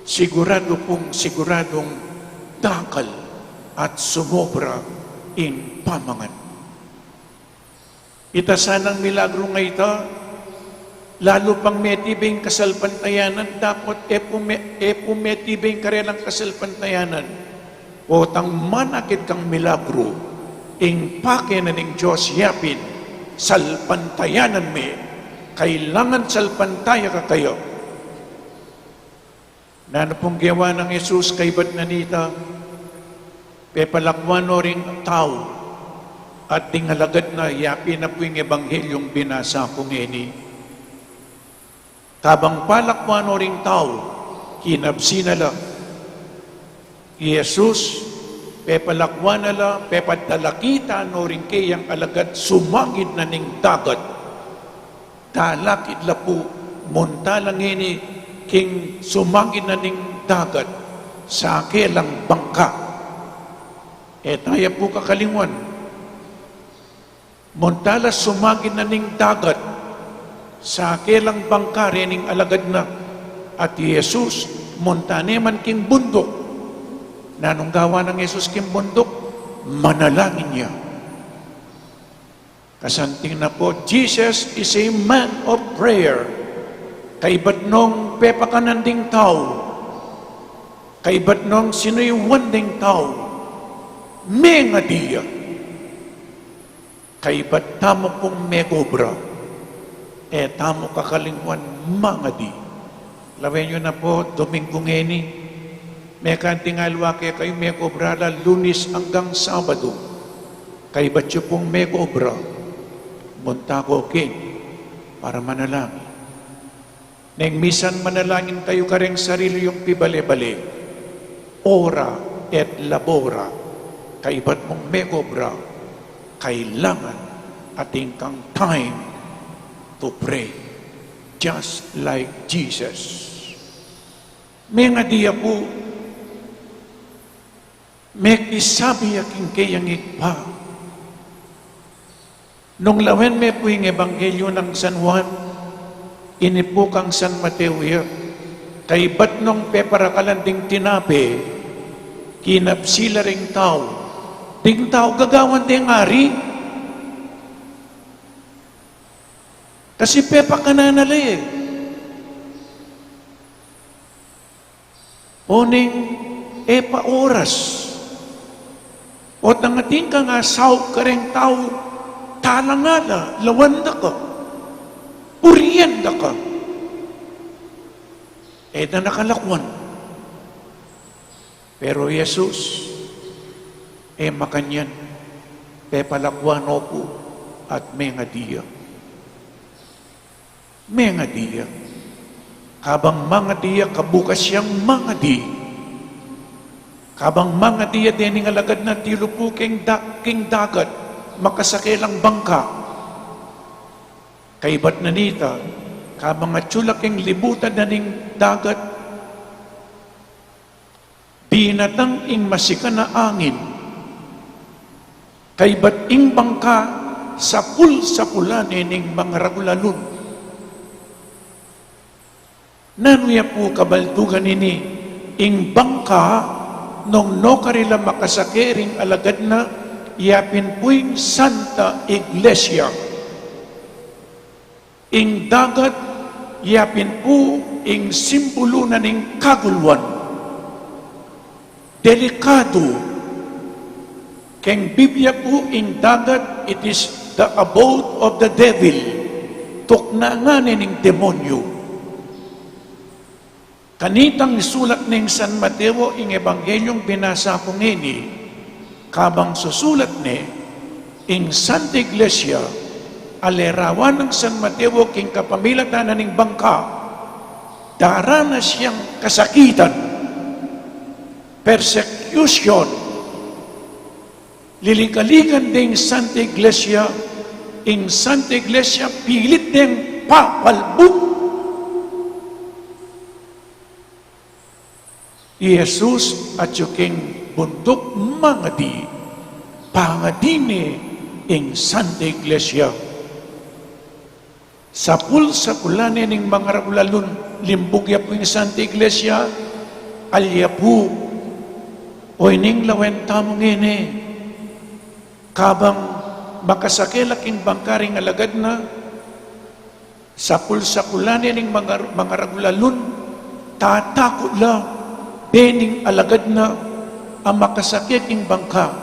siguradu pung siguradung dakal at sumobra ing pamangan. Ita sanang milagru nga ita, lalu pang metibe ing kasalpantayanan, dapot e pu me-, e pu metibe ing karelang kasalpantayanan. Potang manakit kang milagru, ing pake na ning Dios yapin, salpantayanan me, kailangan salpantaya ka kaya. Nanu pung gewa nang Jesus kaibat na nita? Pepalakwan no ring tau, at ding alagad na, yapin na pu ing ebanghelyung binasa ku ngeni. Kabang palakwan no ring tau, kinabsi na la. I Jesus, pepalakwan na la, pepatalakit no ring keyang alagad, sumagid na ning dagat. Dalakid la pu, munta la ngeni king sumagid na ning dagat, sa kelang bangka. E taya pu kakalingwan. Munta la sumagid na ning dagat, sa kelang bangka rening alagad na. At i Jesus, munta ne man king bunduk. Nanung gawa nang Jesus king bunduk? Manalangin ya. Kasanting na pu, Jesus is a man of prayer. Kaibat nong pepakanan ding tau, kaibat nong sinuyuan ding tau, mengadi ya. Kaibat tamu pung megobra, e tamu kakalingwan mangadi. Lawen yu na pu, Domingo ngeni, mekanting aliwa kekayu megobra la Lunes anggang Sabado. Kaibat yu pung megobra, munta ko ken para manalangin. Neng misan manalangin kayu kareng sarili yung pibale-bale, ora et labora, kaibat mung megobra, kailangan atin kang time to pray, just like Jesus. Mengadi ya pu, mekisabi ya king keyang Ibpa. Nung lawen me pu ing ebanghelyo nang San Juan, ini pu kang San Mateo ya, kaibat nong peparakalan ding tinape, kinabsi la ring tau. Ding tau gagawan deng ari. Kasi pepakanan na la e. Oning e pa oras. Ot nung atin kang asaup kareng tau, talangala, lawan da ka, purian da ka. E da na kalakwan. Pero Jesus, e makanyan, pepalakwan no pu at mengadi ya. Mengadi ya. Kabang mangadi ya, kabukas yang mangadi. Kabang mangadi ya, dening alagad na tilu pu king da-, king dagat, makasake lang bangka. Kaibat na nita, kabang atyu la king libutan na ning dagat, dinatang ing masikan a angin, kaibat ing bangka sapul-sapulan ne ning mangaragul a lun. Nanu ya pu kabaldugan ini? Ing bangka, nung nukarin la makasake ring alagad na, yapin pu ing Santa Iglesia. Ing dagat, yapin pu Ing simbulu na ning kaguluan. Delikadu. Keng Biblia pu, ing dagat, it is the abode of the devil. Tuknangan ne ning demonyu. Kanitang sulat ning San Mateo, ing Ebanghelyung binasa ku ngeni, kabang susulat ne, ing Santa Iglesia, ale rawan nang San Mateo king kapamilatan na ning bangka, daranas yang kasakitan, persecution, lilikalikan ding Santa Iglesia, ing Santa Iglesia pilit deng papalbuk. I Jesus atyu king bunduk mangadi, pangadi ne ing Santa Iglesia. Sapul-sapulan ne ning mangaragul a lun, limbug ya pu ing Santa Iglesia, alya pu, o ining lawen tamu ngeni, kabang makasake la king bangka ring alagad na, sapul-sapulan ne ning mangar-, mangaragul a lun, tatakut la, be ning alagad na, a makasake king bangka,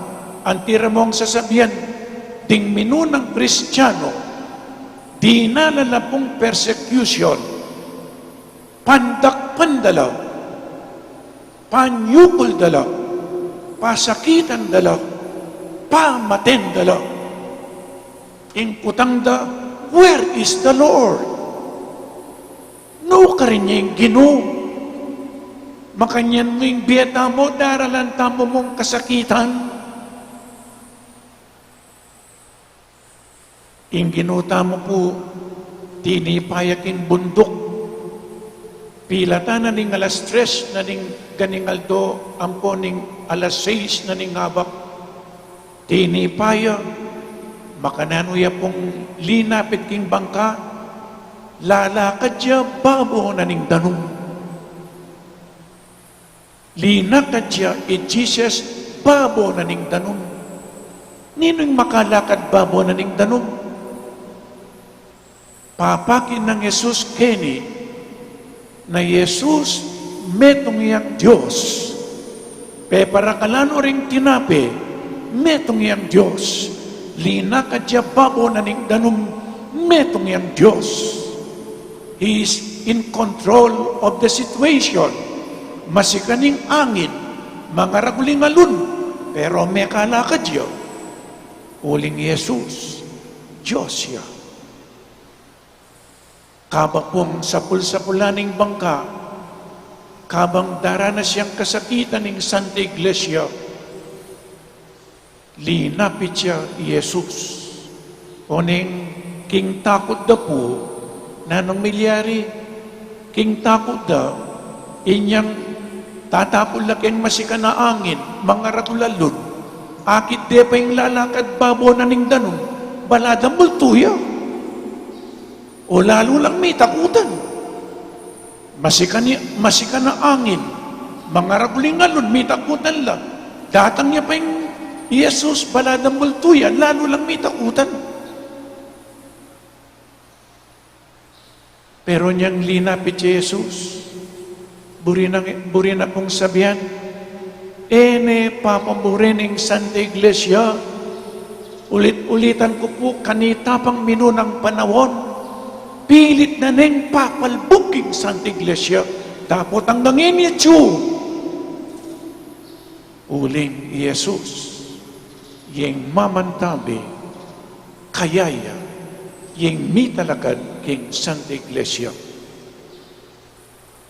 anti ra mung sasabian, ding minunang Kristiano, dinala la pung persecution, pandakpan da la, panyukul da la, pasakitan da la, pamaten da la. Ing kutang da, "Where is the Lord?" Nukarin ya ing Ginu? Makanyan mu ing bie tamu, daralan tamu mung kasakitan. Ing Ginu tamu pu, tinipa ya king bunduk. Pilatan na ning alas tres na ning ganing aldo, ampo ning alas sais na ning abak. Tinipa ya, makananu ya pung linapit king bangka, lalakad ya babo na ning danum. Linakad ya i Jesus babo na ning danum. Ninu ing makalakad babo na ning danum? Papaki nang Jesus keni, na Jesus, metung yang Dios. Peparakalan no ring tinape, metung yang Dios. Linakad ya babo na ning danum, metung yang Dios. He is in control of the situation. Masikan ing angin, mangaragul ing alun, pero mekalakad ya. Uling Jesus, Dios ya. Kabang pung sapul-sapulan ing bangka, kabang daranas yang kasakitan ing Santa Iglesia, linapit ya i Jesus. Oneng king takut da pu, nanung milyari? King takut da, inyang tatapul la keng masikan a angin, mangaragul a lun, akit de pa ing lalakad babo na ning danum, bala da multu ya. O lalu lang mitakutan. Masikan i-, masikan a angin, mangaragul ing alun, mitakutan la. Datang ya pa ing Jesus, bala da multu ya, lalu lang mitakutan. Pero inyang linapit ya i Jesus, buri na, buri na pung sabian, e ne papamurin ing Santa Iglesia. Ulit-ulitan ku pu, kanita pang minunang panaun, pilit na neng papalbuk ing Santa Iglesia. Dapot anggang ini atyu. Uling i Jesus, ing mamantabi, kaya ya ing mitalakad king Santa Iglesia.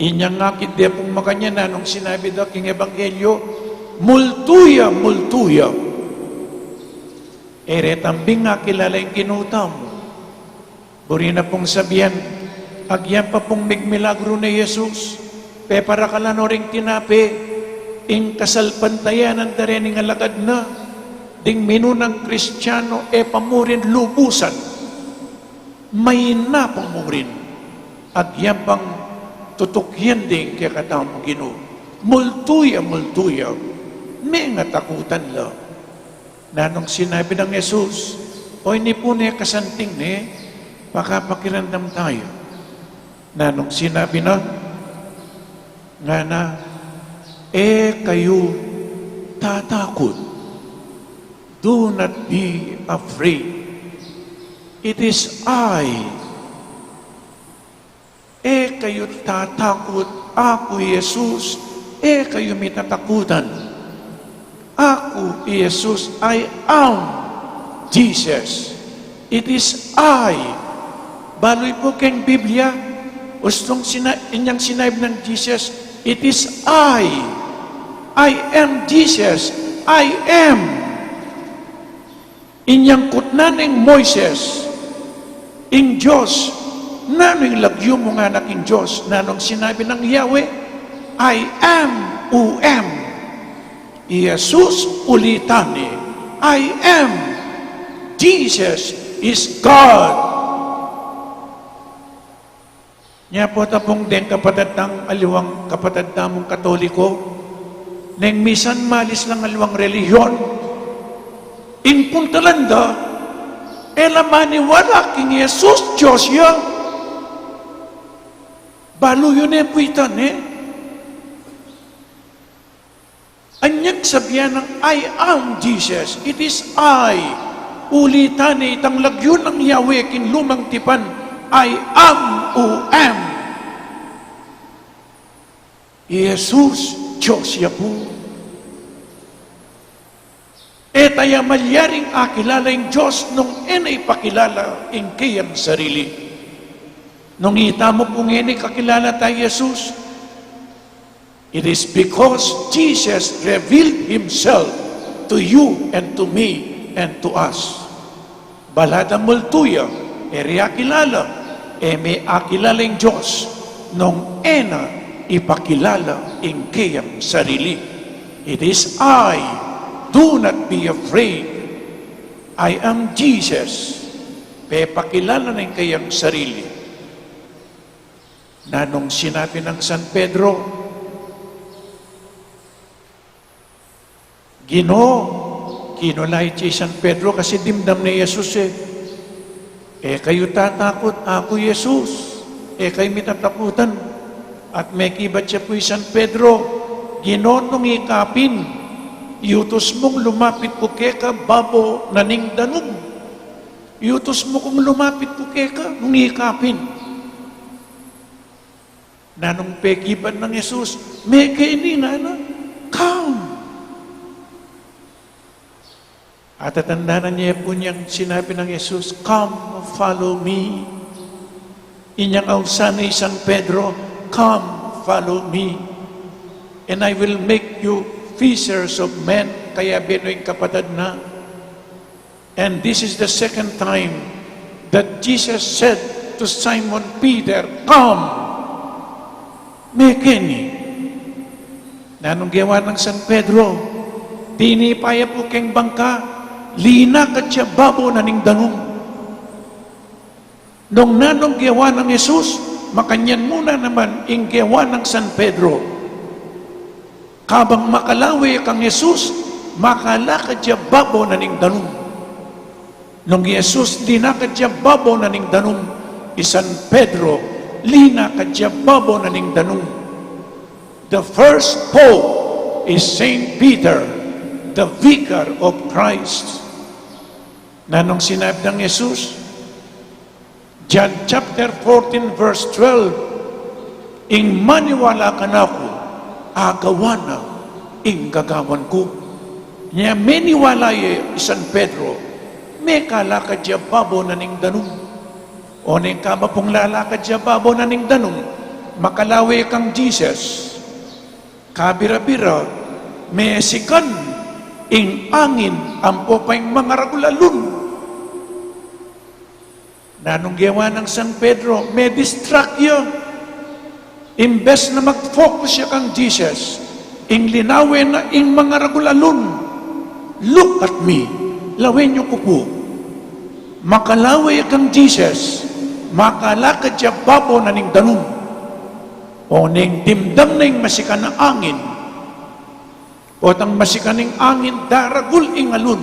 Inyang akit de pung makanyan, nanung sinabi da king Ebanghelyo? Multu ya, multu ya. E re tambing akilala ing Ginu tamu. Buri na pung sabian, agyang pa pung migmilagru ne i Jesus, peparakalan no ring tinape, ing kasalpantayanan da ring alagad na, ding minunang Kristiano, e pa mu rin lubusan. Mayna pa mu rin, agyang pang tutukian ding kekatamung Ginu. Multu ya, multu ya, mengatakutan la. Nanung sinabi nang Jesus? O ini pu ne kasanting ne, pakapakiramdam tayu. Nanung sinabi na? Ngana, "E kayu tatakut. Do not be afraid. It is I." E kayu tatakut, aku i Jesus, e kayu mitatakutan. Aku i Jesus, I am Jesus. It is I. Balu yu pu keng Biblia, ustung sina-, inyang sinabi nang Jesus, "It is I. I am Jesus. I am." Inyang kutnan neng Moises, ing Dios, "Nanu ing lagyu mu?" ngana king Dios. Nanung sinabi nang Yahweh, "I am who am." I Jesus ulitan ne, "I am." Jesus is God. Nya pu, tapung deng kapatad tang aliwang kapatad tamung Katoliko, neng misan malis lang aliwang relihiyon, ing puntalan da, e la maniwala king Jesus Dios ya. Balu yu ne pu ita, ne? Anyang sabian nang, "I am Jesus. It is I." Ulitan ne itang lagyu nang Yahweh king lumang tipan, "I am who am." I Jesus, Dios ya pu. E taya malyaring akilala ing Dios nung e na ipakilala ing keyang sarili. Nung ita mu pung e na ikakilala taya i Jesus, it is because Jesus revealed himself to you and to me and to us. Balu da, multu ya e ri akilala, e me akilala ing Dios nung e na ipakilala ing keyang sarili. "It is I. Do not be afraid. I am Jesus." Pepakilala ne ing keyang sarili. Nanung sinabi nang San Pedro? Ginu, kinulait ya i San Pedro kasi dimdam ne i Jesus, e. "E kayu tatakut, aku i Jesus, e kayu mitatakutan." At mekibat ya pu i San Pedro, "Ginu, nung ika pin, yutus mung lumapit ku keka babo na ning danum. Yutus mu kung lumapit ku keka nung ika pin." Nanung pekibat nang Jesus? "Mekeni," ngana, "come." Atatandanan ye pu inyang sinabi nang Jesus, "Come, follow me." Inyang ausan ne i San Pedro, "Come, follow me, and I will make you fishers of men." Kayabe no ing kapatad na. And this is the second time that Jesus said to Simon Peter, "Come." Mekeni. Nanung gewa nang San Pedro? Tinipa ya pu keng bangka, linakad ya babo na ning danum. Nung nanung gewa nang Jesus, makanyan mu na naman ing gewa nang San Pedro. Kabang makalawe ya kang Jesus, makalakad ya babo na ning danum. Nung i Jesus linakad ya babo na ning danum, i San Pedro linakad ya babo na ning danum. The first pope is Saint Peter, the vicar of Christ. Nanung sinabi nang Jesus? John chapter fourteen, verse twelve, "Ing maniwala kanaku, agawan na ing gagawan ku." Nya meniwala ya i San Pedro, mekalakad ya babo na ning danum. Oneng kaba pung lalakad ya babo na ning danum, makalawe kang Jesus. Kabira-bira, mesikan ing angin ampo pa ing mangaragul a lun. Nanung gewa nang San Pedro? Me-distract ya. Imbes na mag-focus ya kang Jesus, ing linawe na ing mangaragul a lun. "Look at me. Lawen yu ku pu." Makalawe ya kang Jesus, makalakad ya babo na ning danum. Oneng dimdam na ing masikan a angin, potang masikan ing angin, daragul ing alun.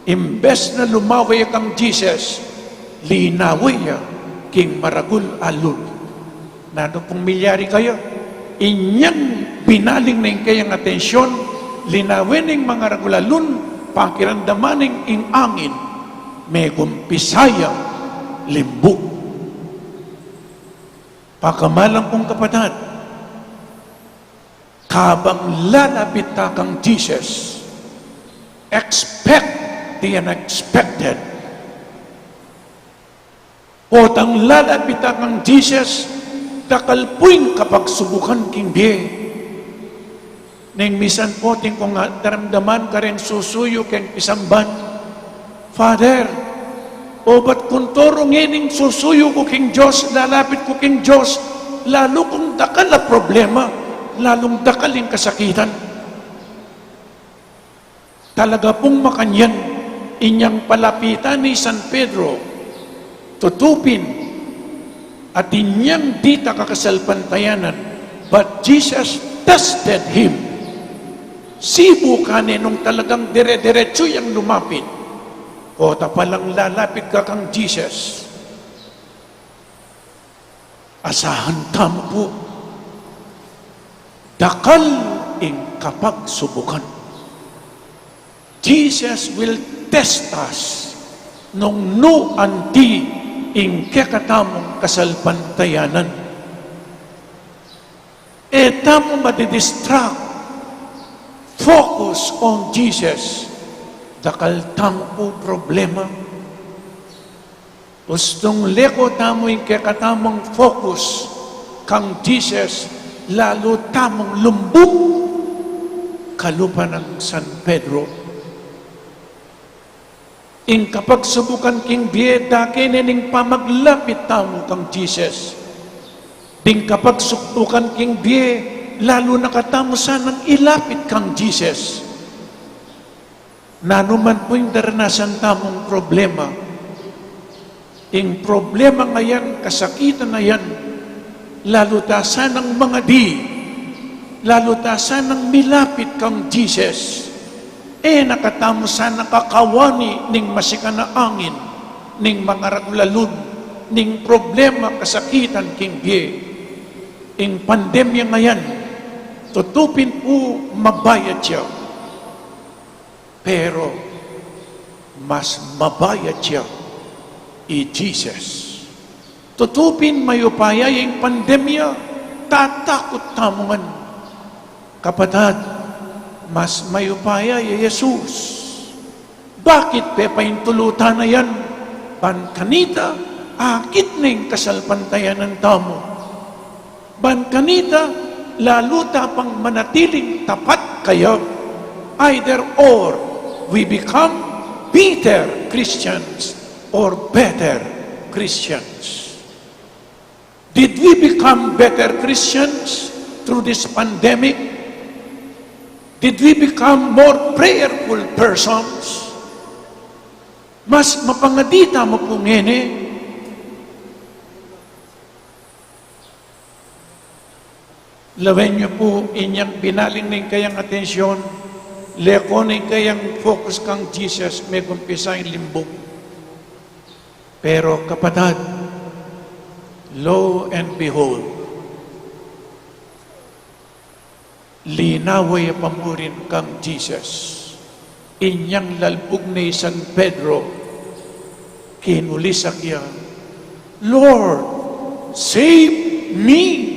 Imbes na lumawe ya kang Jesus, linawe ya king maragul a lun. Nanu pung milyari kaya? Inyang binaling ne ing kayang atensyon, linawen ne ing mangaragulalun, pakiramdaman ne ing angin, megumpisa yang limbug. Pakamalan kung kapatad, kabang lalapit ta kang Jesus, expect the unexpected. Potang lalapit ta kang Jesus, dakal pu ing kapagsubukan king bie. Neng misan pu atin kung daramdaman kareng susuyu keng pisamban, "Father, obat kung toro ngening susuyu ku king Dios, lalapit ku king Dios, lalu kung dakal a problema, lalung dakal ing kasakitan." Talaga pung makanyan, inyang palapitan ne i San Pedro, tutu pin, at inyang ditak a kasalpantayanan, but Jesus tested him. Sibukan ne nung talagang dire-diretsu yang lumapit. Pota palang lalapit ka kang Jesus, asahan tamu pu, dakal ing kapagsubukan. Jesus will test us nung nu anti ing kekatamung kasalpantayanan. E tamu madidistract, focus on Jesus. Dakal tamu pu problema. Ustung leko tamu ing kekatamung focus kang Jesus, lalu tamung lumbug kalupa nang San Pedro. Ing kapagsubukan king bie, dake ne ning pamaglapit tamu kang Jesus. Ding kapagsubukan king bie, lalu na katamu sanang ilapit kang Jesus. Nanu man pu ing daranasan tamung problema, ing problema ngayan, kasakitan ngayan, lalu ta sanang mangadi, lalu ta sanang milapit kang Jesus. E na katamu sana kakawani ning masikan a angin, ning mangaragulalun, ning problema, kasakitan king bie. Ing pandemya ngayan, tutu pin pu mabayat ya. Pero mas mabayat ya i Jesus. Tutu pin mayupaya ya ing pandemya, tatakut tamu ngan. Kapatad, mas mayupaya ya i Jesus. Bakit? Pepaintulutan na yan, ban kanita, akit ne ing kasalpantayanan tamu. Ban kanita, lalu ta pang manatiling tapat kaya. Either or, we become bitter Christians or better Christians. Did we become better Christians through this pandemic? Did we become more prayerful persons? Mas mapangadi tamu pu ngeni? Lawen yu pu, inyang binaling ne ing kayang atensyon, leko ne ing kayang focus kang Jesus, megumpisa ing limbug. Pero kapatad, lo and behold, linawa ya pa murin kang Jesus. Inyang lalbug ne i San Pedro, kinulisak ya, "Lord, save me!"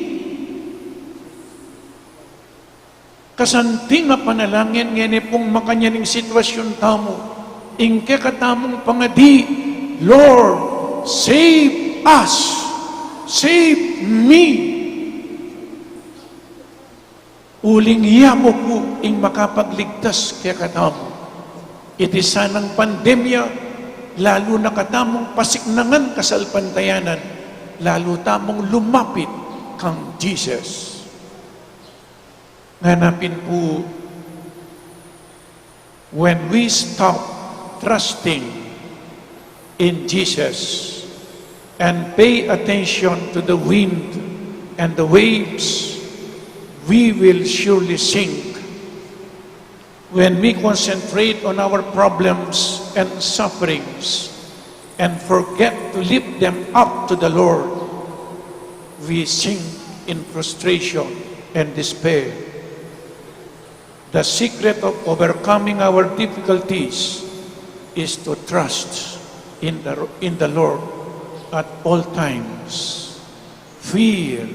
Kasanting a panalangin ngeni pung makanyan ing sitwasyun tamu, ing kekatamung pangadi, "Lord, save us, save me." Uling iya mu pu ing makapagligtas kekatamu. Iti sanang pandemya, lalu na katamung pasiknangan kasalpantayanan, lalu tamung lumapit kang Jesus. Ngana pin pu, when we stop trusting in Jesus and pay attention to the wind and the waves, we will surely sink. When we concentrate on our problems and sufferings and forget to lift them up to the Lord, we sink in frustration and despair. The secret of overcoming our difficulties is to trust in the, in the Lord at all times. Fear,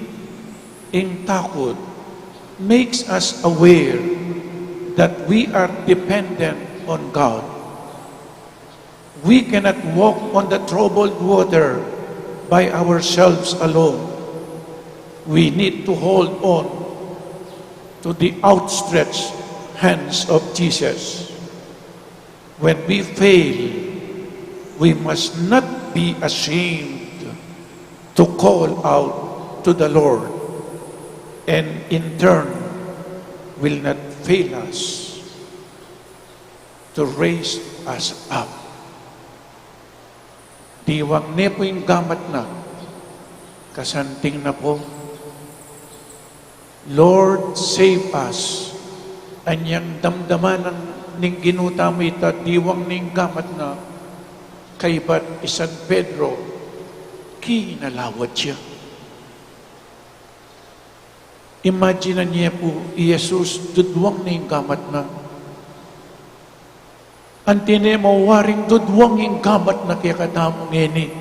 ing takut, makes us aware that we are dependent on God. We cannot walk on the troubled water by ourselves alone. We need to hold on to the outstretched hands of Jesus. When we fail, we must not be ashamed to call out to the Lord, and in turn, will not fail us to raise us up. Diwang ne pu ing gamat na, kasanting na pu, "Lord, save us." Anyang damdaman ning Ginu tamu ita, diwang ne ing gamat na, kaybat i San Pedro, kinalawat ya. Imagine ye pu, i Jesus, dudwang ne ing gamat na. Anti ne mo waring dudwang ing gamat na kekatamu ngeni.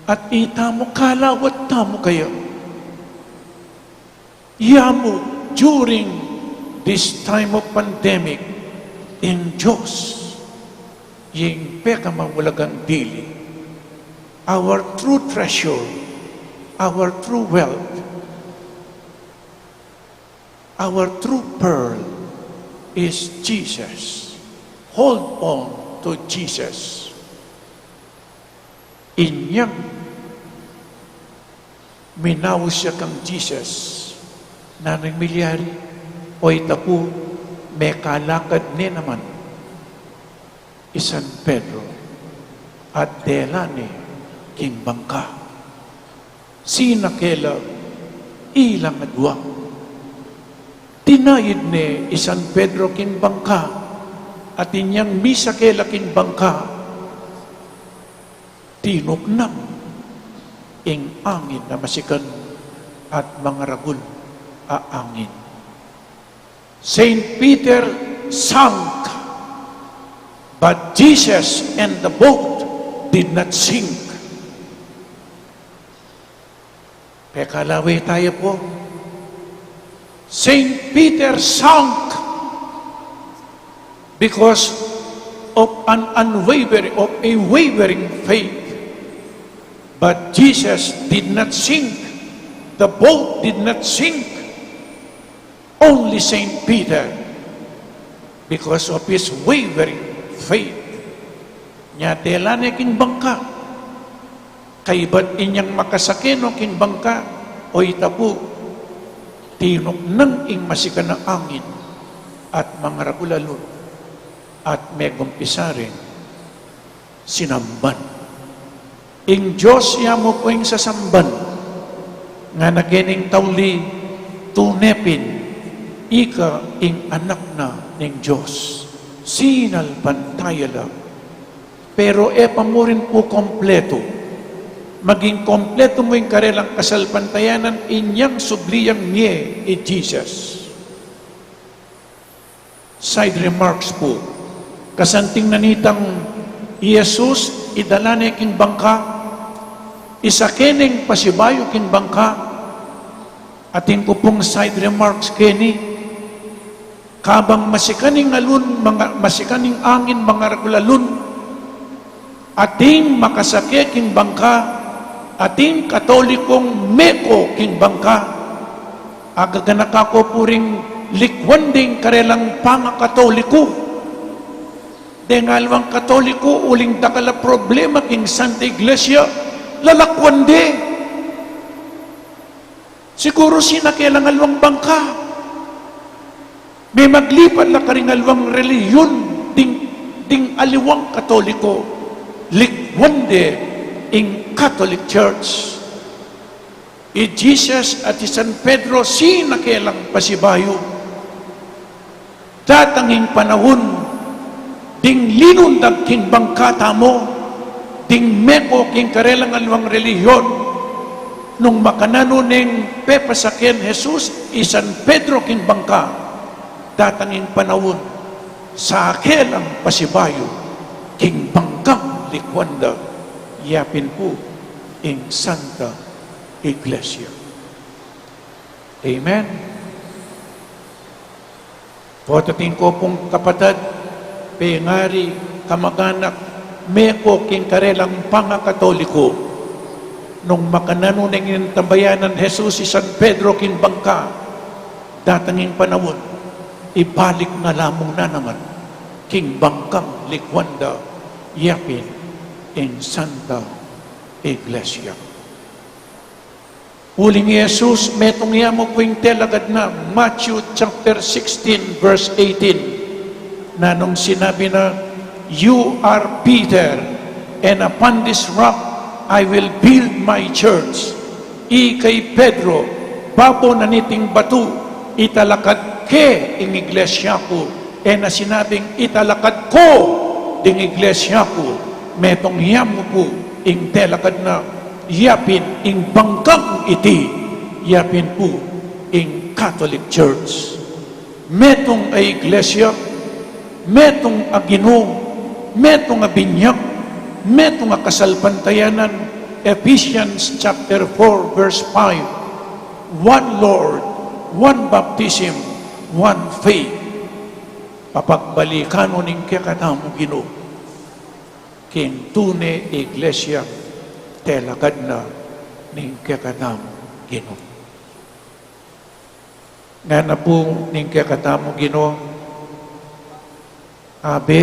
At itamu, kalawat tamu kaya. Yamu, during this time of pandemic, ing Dios, ing pekamamulagang dili, our true treasure, our true wealth, our true pearl is Jesus. Hold on to Jesus. Inyang minaus ya kang Jesus, nanung milyari? O ita pu, mekalakad ne naman i San Pedro at dela ne king bangka. Sinakela ilang adwa. Tinayid ne i San Pedro king bangka, at inyang misakela king bangka, tinuknang ing angin a masikan at mangaragul a angin. Saint Peter sank, but Jesus and the boat did not sink. Pekalawe tayo po. Saint Peter sank because of an unwavering, of a wavering faith. But Jesus did not sink. The boat did not sink. Only Saint Peter, because of his wavering faith. Nya dela ne king bangka. Kaybat inyang makasake no king bangka, o ita pu, tinuknang ing masikan a angin at mangaragul a lun at megumpisa ring sinamban. Ing Dios ya mu pu ing sasamban, ngana kening tauli, tune pin ika ing anak na ning Dios. Sinalpantaya la. Pero e pa mu rin pu kompletu. Maging kompletu mu ing karelang kasalpantayanan inyang subli yang mie i Jesus. Side remarks pu. Kasanting na nitang i Jesus, idala ne king bangka, isake neng pasibayu king bangka, atin ku pung side remarks keni, kabang masikan ing alun, manga-, masikan ing angin, mangaragul a lun, ating makasake king bangka, ating Katolikong meko king bangka. Agaganaka ko pu ring likwan ding karelang pangakatoliku. Deng alwang Katoliko, uling dakal a problema king Santa Iglesia, lalakwan de. Siguru sinake lang alwang bangka. Memaglipat la karing alwang relihiyon ding, ding aliwang Katoliko, likwan de ing Catholic Church. I Jesus at i San Pedro sinake lang pasibayu. Datang ing panaun, ding linundag king bangka tamu, ding meko king karelang alwang relihiyon, Nung makananu neng pepasaken Jesus i San Pedro king bangka, datang ing panaun, sake lang pasibayu king bangkang likuan da, yapin pu ing Santa Iglesia. Amen. Patating ko pung kapatad, pengari, kamaganak, meko king karelang pangakatoliko. Nung makananu neng inantabayanan Jesus i San Pedro king bangka, datang ing panaun, ibalik na la mu na naman king bangkang likuan da, yapin ing Santa Iglesia. Uling i Jesus, metung ya mu pu ing telakad na, Matthew chapter sixteen, verse eighteen. Nanung sinabi na, "You are Peter, and upon this rock I will build my church." Ika i Pedro, babo na niting batu, italakad ke ing iglesia ku. E na sinabing italakad ko ding iglesia ku, metung ya mu pu ing telakad na, yapin ing bangkang iti, yapin pu ing Catholic Church. Metung a iglesia, metung a Ginu, metung a binyag, metung a kasalpantayanan, Ephesians chapter four, verse five, one Lord, one baptism, one faith. Papagbalikan no ning kekatamung Ginu, king tune iglesia, telakad na ning kekatamung Ginu. Ngana pu ning kekatamung Ginu, Abe,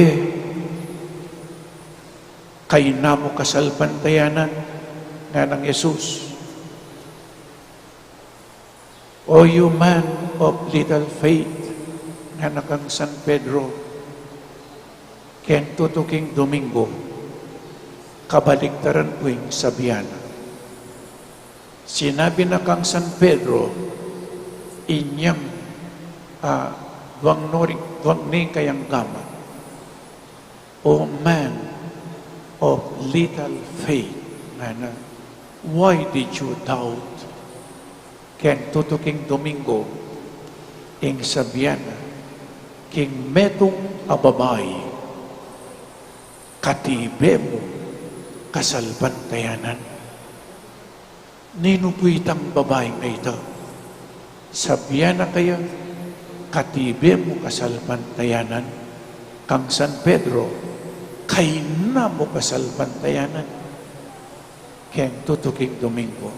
kayna mu kasalpantayanan, nganang Jesus. O you man of little faith, ngana kang San Pedro, keng tutuking Domingo, kabaliktaran ku ing sabian na. Sinabi na kang San Pedro, inyang, ah, duang nori, duang ne kayang gamat. O man of little faith, ngana, why did you doubt? Keng tutuking Domingo, ing sabian na, king metung a babai, katibe mu kasalpantayanan. Ninu pu itang babai a ita? Sabian na kaya, katibe mu kasalpantayanan, kang San Pedro, kayna mu kasalpantayanan. Keng tutuking Domingo,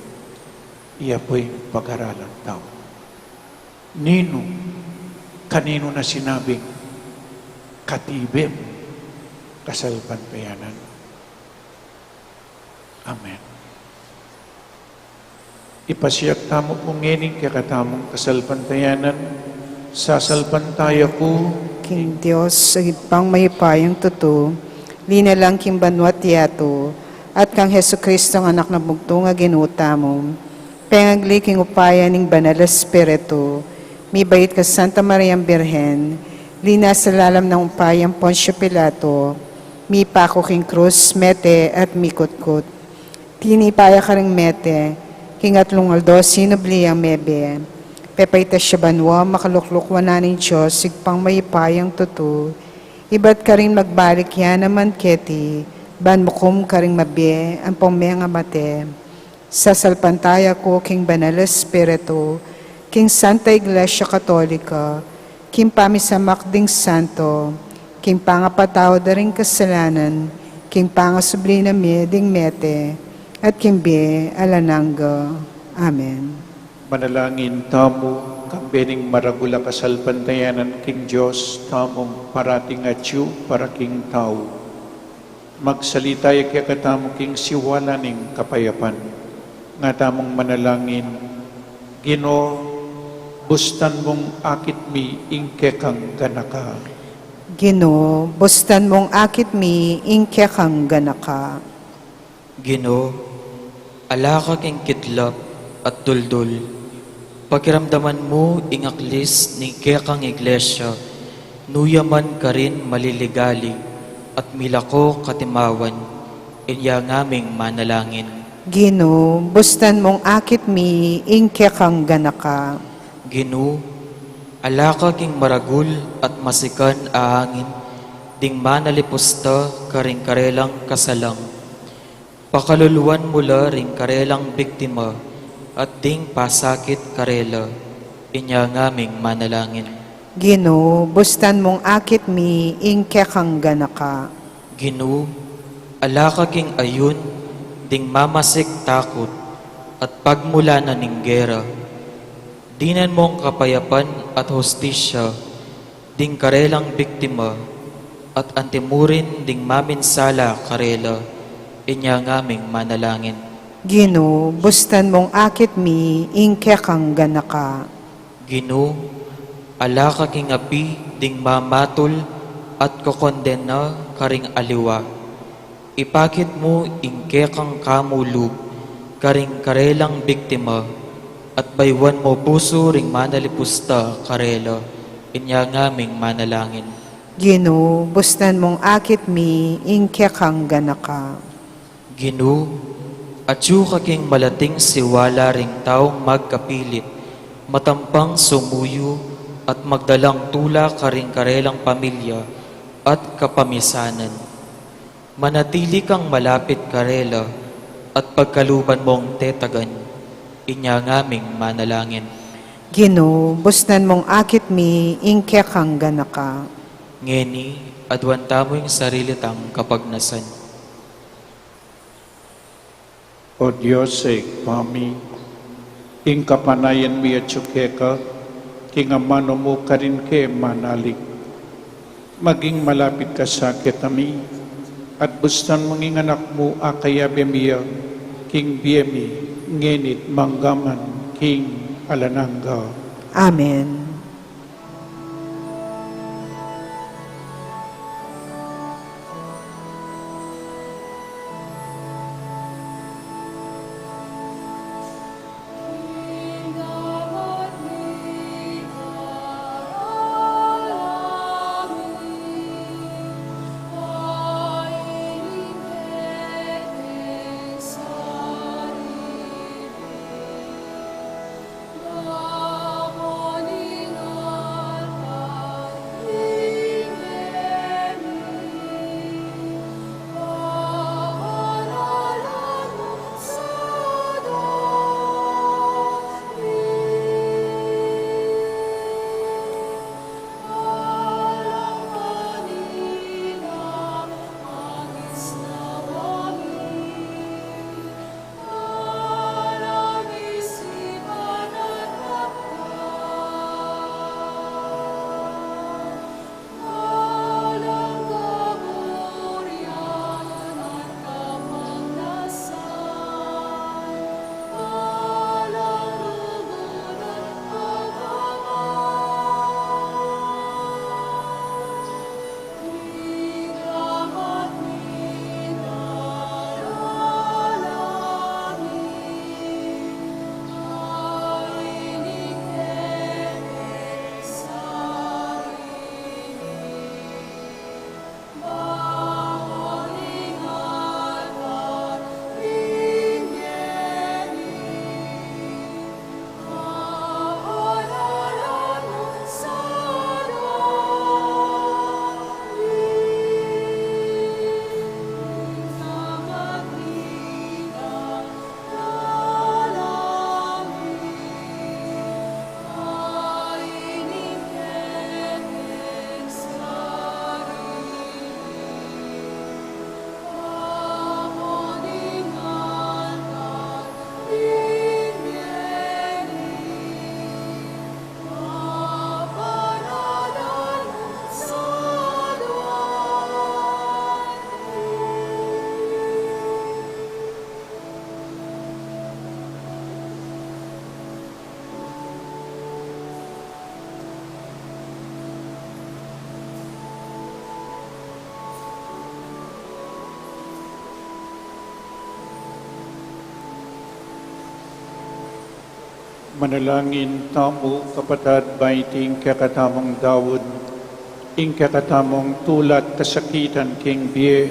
iya pu ing pagaralan tau. Ninu, kaninu na sinabing, katibe mu kasalpantayanan? Amen. Ipasiag tamu pu ngening kekatamung kasalpantayanan. Sasalpantaya ku king Dios, Ibpang mayupayang tutu, linalang king banua't yatu, at kang Jesucristo, Anak nang bugtung a Ginu tamu, pengagli king upaya ning Banal a Espiritu, mibait kang Santa Mariang Birhen, linasa lalam ning upayang Poncio Pilato, mipaku king krus, mete at mikutkut. Tinipa ya karing mete, king atlung aldo sinubli yang mebie. Pepaitas ya banua, makalukluk wanan ning Dios, Ibpang mayupayang tutu, ibat karin magbalik ya naman keti, ban mukum karing mabie ampong mengamate. Sasalpantaya ku king Banal a Espiritu, king Santa Iglesia Katolika, king pamisamak ding santo, king pangapatawad da ring kasalanan, king pangasubli na mie ding mete, at king bie alang angga. Amen. Manalangin tamu, kambe ning maragul a kasalpantayanan king Dios tamung parating atyu para king tau. Magsalita ya kekatamu king siwala ning kapayapan. Nga tamung manalangin, Ginu, bustan mung akit mi ing kekang ganaka. Ginu, bustan mung akit mi ing kekang ganaka. Ginu, ala ka king kidlap at duldul. Pakiramdaman mu ing aklis ning kekang iglesia, nu ya man karin maliligalig at milako katimawan, inya ngaming manalangin. Ginu, bustan mung akit mi ing kekang ganaka. Ginu, ala ka king maragul at masikan a angin ding manalipusta karing karelang kasalang. Pakaluluan mu la ring karelang biktima at ding pasakit karela. Inya ngaming manalangin. Ginu, bustan mung akit mi ing kekang ganaka. Ginu, ala ka king ayun ding mamasik takut at pagmulanan ning gera. Dinan mung kapayapan at hustisya ding karelang biktima at antimurin ding maminsala karela. Inya ngaming manalangin. Ginu, bustan mung akit mi ing kekang ganaka. Ginu, ala ka king api ding mamatul at kokondena karing aliwa. Ipakit mu ing kekang kamulub karing karelang biktima at bayuan mu pusu ring manalipusta karela. Inya ngaming manalangin. Ginu, bustan mung akit mi ing kekang ganaka. Ginu, atyu ka king malating siwala ring taung magkapilit, matampang sumuyu at magdalang tula karing karelang pamilya at kapamisanan. Manatili kang malapit karela at pagkaluban mung tetagan. Inya ngaming manalangin. Ginu, bustan mung akit mi ing kekang ganaka. Ngeni, aduan tamu ing sarili tang kapagnasan. O Dios, Ibpa mi, ing kapanayan mi atyu keka, king amanu mu karin ke manalig. Maging malapit ka sa kekami, at bustan mung ing Anak mu a kayabe mi ya, king bie mi, ngeni't manggaman king alang angga. Amen. Manalangin tamu, kapatad, ba iting kekatamung daun, ing kekatamung tula't kasakitan king bie,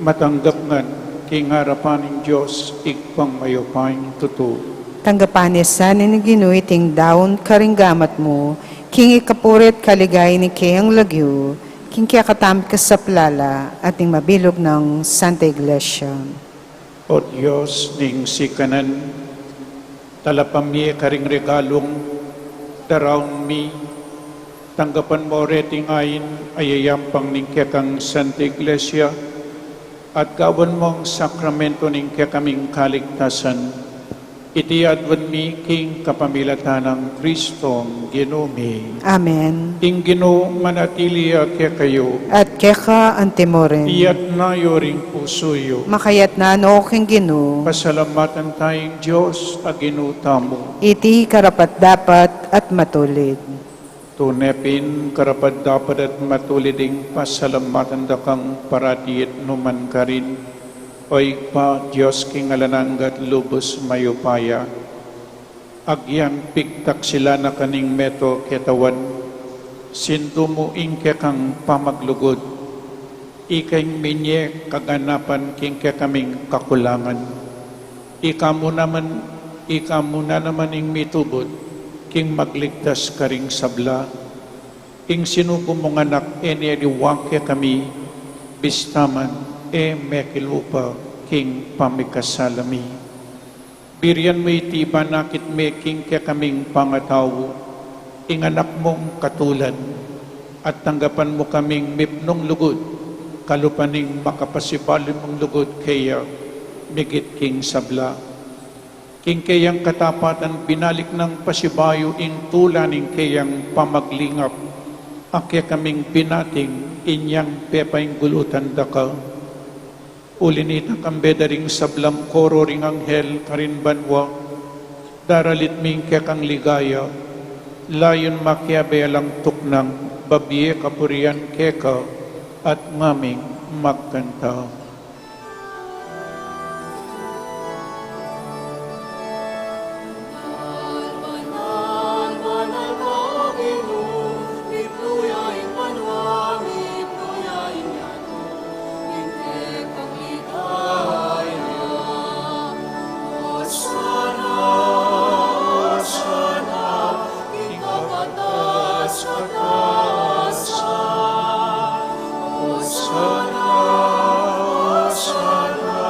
matanggap ngan King arapan ning Dios, Ibpang mayupayang tutu. Tanggapan na sa ning Ginu iting daun karing gamat mu, king ikapuri at kaligayan ning keyang lagyu, king kekatamung kasaplalan at ning mabilug nang Santa Iglesia. O Dios ning sikanan, talapam mi karing regalung daraun mi, tanggapan mu reti ngan ing yayampang ning kekang Santa Iglesia, at gawan mung sakramento ning kekaming kaligtasan. Iti aduan mi king kapamilatan nang Kristong Ginu mi. Amen. Ing Ginu manatili ya kekayu. At keka antimurin. Iyatas yu ring pusu yu. Makayatas no king Ginu. Pasalamatan taya ing Dios a Ginu tamu. Iti karapat-dapat at matulid. Tune pin karapat-dapat at matulid ing pasalamatan da kang parati at nukarin man, O Ibpa, Dios king alang angga at lubus mayupaya. Agyang pigtaksilan na ka ning metung ketawan, sindu mu ing kekang pamaglugud, ika ing minye kaganapan king kekaming kakulangan. Ika mu naman, ika mu na naman ing mitubud king magligtas karing sabla. Ing sinugo mung Anak e ne liwang kekami, bista man e mekilupa king pamikasala mi. Burian mu iti banakit me king kekaming pangatau, ing Anak mung katulad, at tanggapan mu kaming mipnung lugud, kalupa ning makapasibayu mung lugud keya, migit king sabla. King keyang katapatan binalik nang pasibayu ing tula ning keyang pamaglingap, a kekaming binating inyang pepainggulutan da ka. Uli nita, kambe da ring sablang koro ring anghel karin banua, daralit mi ing kekang ligaya, layun makiabe alang tuknang babie kapurian keka at ngaming magkanta. Hosanna, Hosanna,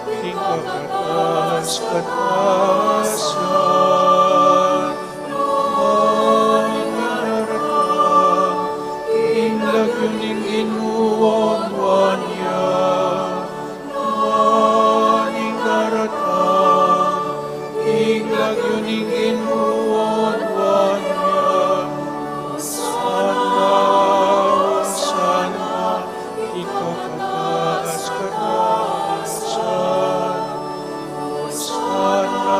king kakatas-katasan. Nuan ing dararat king lagyu ning Ginu, nuan ya. Nuan ing dararat king lagyu ning Ginu, nuan ya. Hosanna, Hosanna, king kakatas-katasan. Hosanna,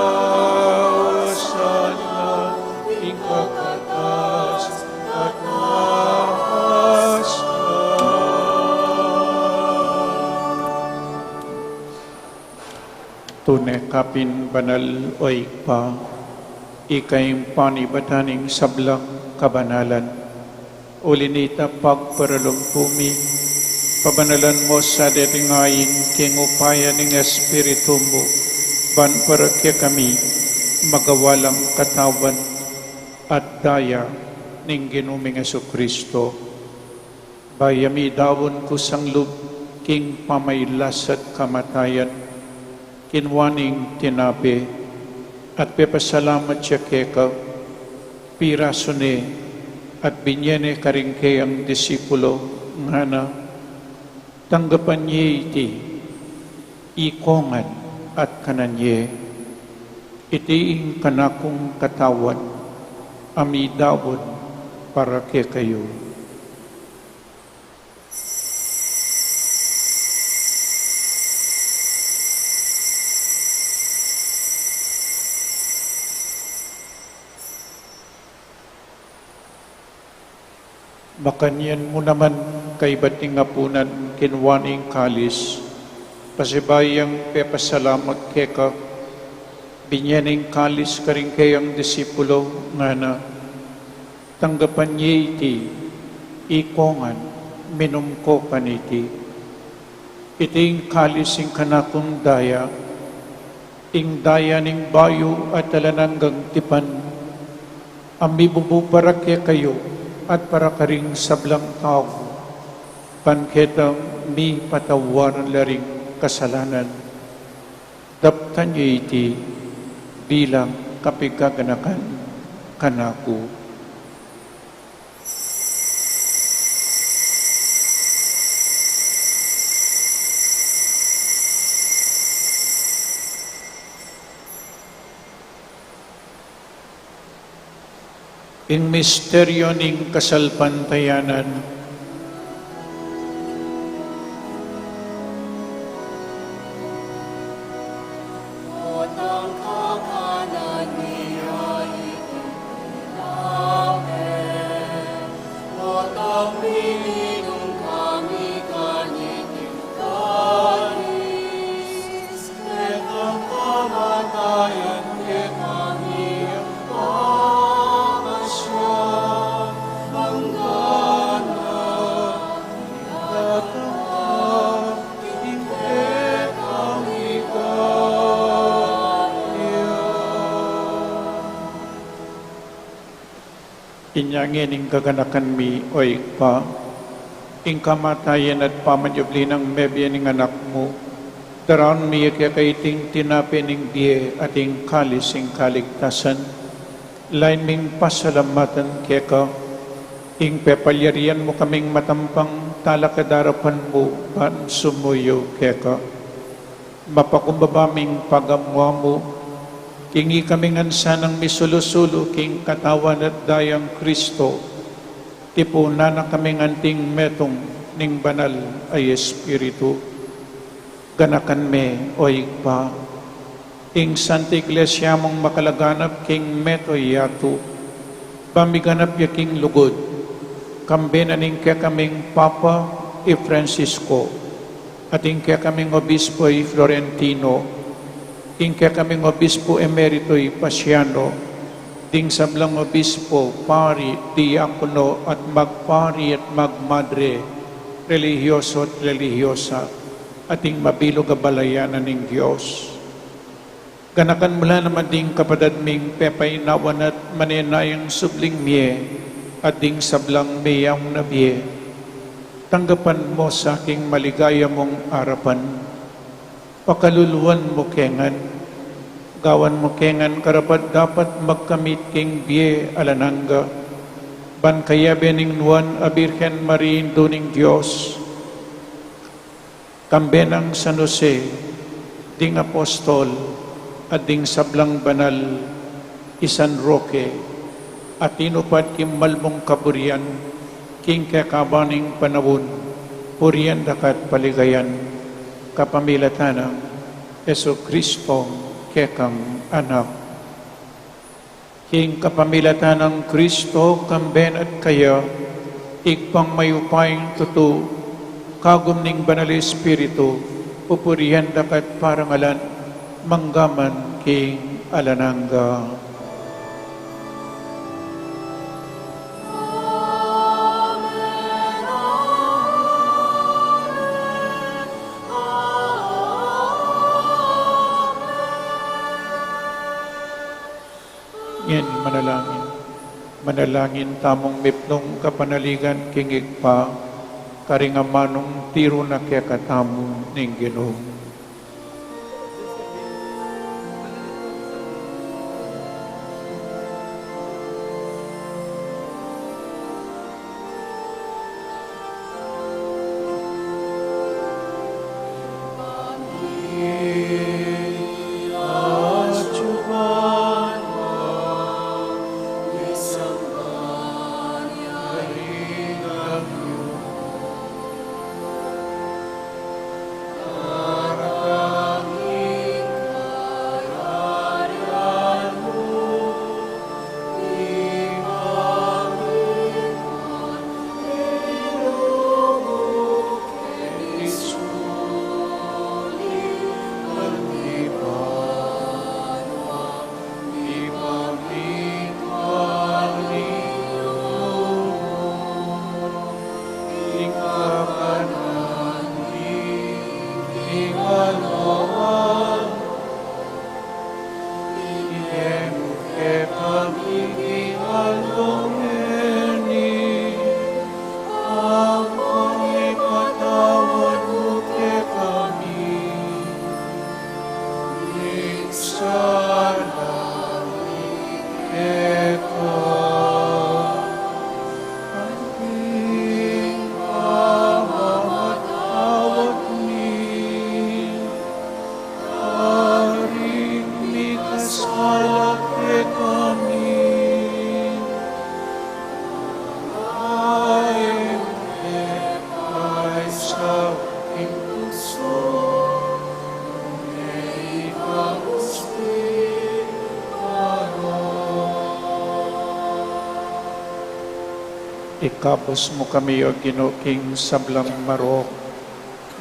Hosanna, king kakatas-katasan. Tune ka pin banal, O Ibpa, ika ing panibatan ning sablang kabanalan. Uli nita, pagparalumpu mi, pabanalan mu sa deti ngan king upaya ning Espiritu mu, ban para kekami magawa lang katawan at daya ning Ginu ming Jesucristo. Bayu mi daun kusang lub king pamailas at kamatayan, kinua ne ing tinape, at pepasalamat ya keka, pirasu ne, at binye ne karing keyang disipulo, ngana: Tanggapan ye iti, ikong ngan at kanan ye. Iti ing kanakung katawan, a midaun para kekayu. Makanyan mu naman, kaybat ning apunan, kinua ne ing kalis, pasibayu yang pepasalamat keka, binye ne ing kalis karing keyang disipulo, ngana: Tanggapan ye iti, ikong ngan, minum ko kaniti. Iti ing kalis ning kanakung daya, ing daya ning bayu at alang anggang tipan, a mibubu para kekayu at para karing sablang tau, ban ketang mipatawaran la ring kasalanan. Daptan ye iti bilang kapaganakan kanaku. Ing misteryo ning kasalpantayanan. Inya ngeni ing kaganakan mi, o Ibpa, ing kamatayan at pamanyubli nang mebie ning Anak mu, daraun mi keka iting tinape ning bie at ing kalis ning kaligtasan, lain ming pasalamatan keka, ing pepalyarian mu kaming matampang talakad king arapan mu ban sumuyu keka. Mapakumbaba ming pagamuan mu, king ikami ngan sanang misulu-sulu king katawan at dayang Kristo, tipunan na kaming anting metung ning Banal a Espiritu. Ganakan me, o Ibpa, ing Santa Iglesia mung makalaganap king mabilug a yatu, ba miganap ya king lugud, kambe na ning kekaming Papa i Francisco, at ing kekaming Obispo i Florentino, ing kekaming Obispo Emerito i Pasiano, ding sablang obispo, pari, diakono, at magpari at magmadre, relihiyoso at relihiyosa, at ing mabilug a balayan ning Dios. Ganakan mu la naman ding kapatad ming pepainawa na at manenayang subling mie, at ding sablang meyaun na bie. Tanggapan mu sa king maligaya mung arapan. Pakaluluan mu ke ngan, gawan mu ke ngan karapat-dapat magkamit king bie alang angga, ban kayabe ning Nuan a Birhen Maria, Indu ning Dios, kambe nang San Jose, ding apostol, at ding sablang banal, i San Roque, a tinupad king mal mung kaburian, king kekaban ning panaun, purian da ka at paligayan, kapamilatan nang Jesucristo, kekang Anak. King kapamilatan nang Kristo, kambe na at kaya, Ibpang mayupayang tutu, kagum ning Banal Espiritu, pupurian da ka at parangalan, mangga man king alang angga. Ngeni manalangin. Manalangin tamung miplung kapanaligan king Ibpa, karing amanung tiru na kekatamu ning Ginu. Ing aldo a ito, ibie mu kekami ing aldo ngeni, ampon ipatawad mu kekami ing sala mi keka, anti ing pamamatawad mi karing mikasala kekami. Manga e mu ke paisaul king tuksu, nune ikabus ing marok. Ikabus mu kami, O Ginu, king sablang marok.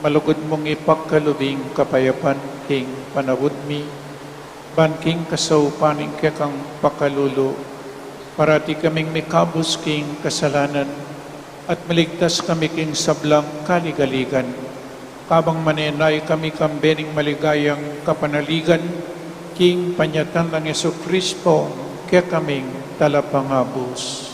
Malugud mung ipagkalub ing kapayapan king panaun mi, ban king kasaupan ning kekang pakalulu, parati kaming mikabus king kasalanan, at maligtas kami king sablang kaligaligan. Kabang manenaya kami kambe ning maligayang kapanaligan, king panyatang nang Jesucristo, kekaming Talapangabus.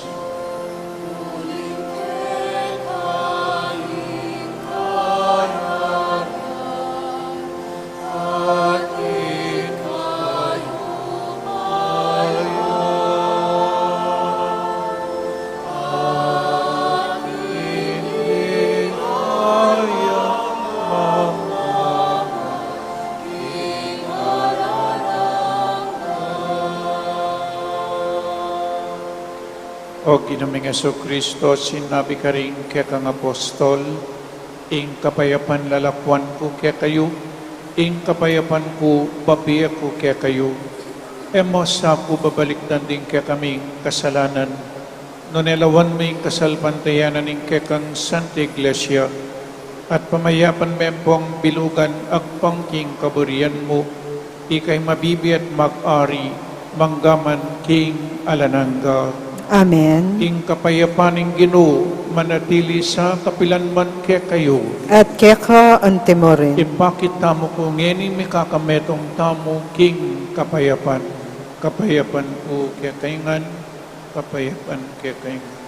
O Ginu ming Jesucristo, sinabi karing kekang apostol, ing kapayapan lalakuan ku kekayu, ing kapayapan ku babie ku kekayu. E mu sa ku babalikdan ding kekaming kasalanan, nune lawan mu ing kasalpantayanan ning kekang Santa Iglesia, at pamayapan me pung bilugan agpang king kaburian mu, ika ing mabibie at mag-ari mangga man king alang angga. Amen. Ing kapayapan ning Ginu manatili sa kapilan man kekayu. At keka anti murin. Ipakit tamu ku ngeni ing mikakametung tamu king kapayapan. Kapayapan ku kekayu ngan, kapayapan kekayu ngan.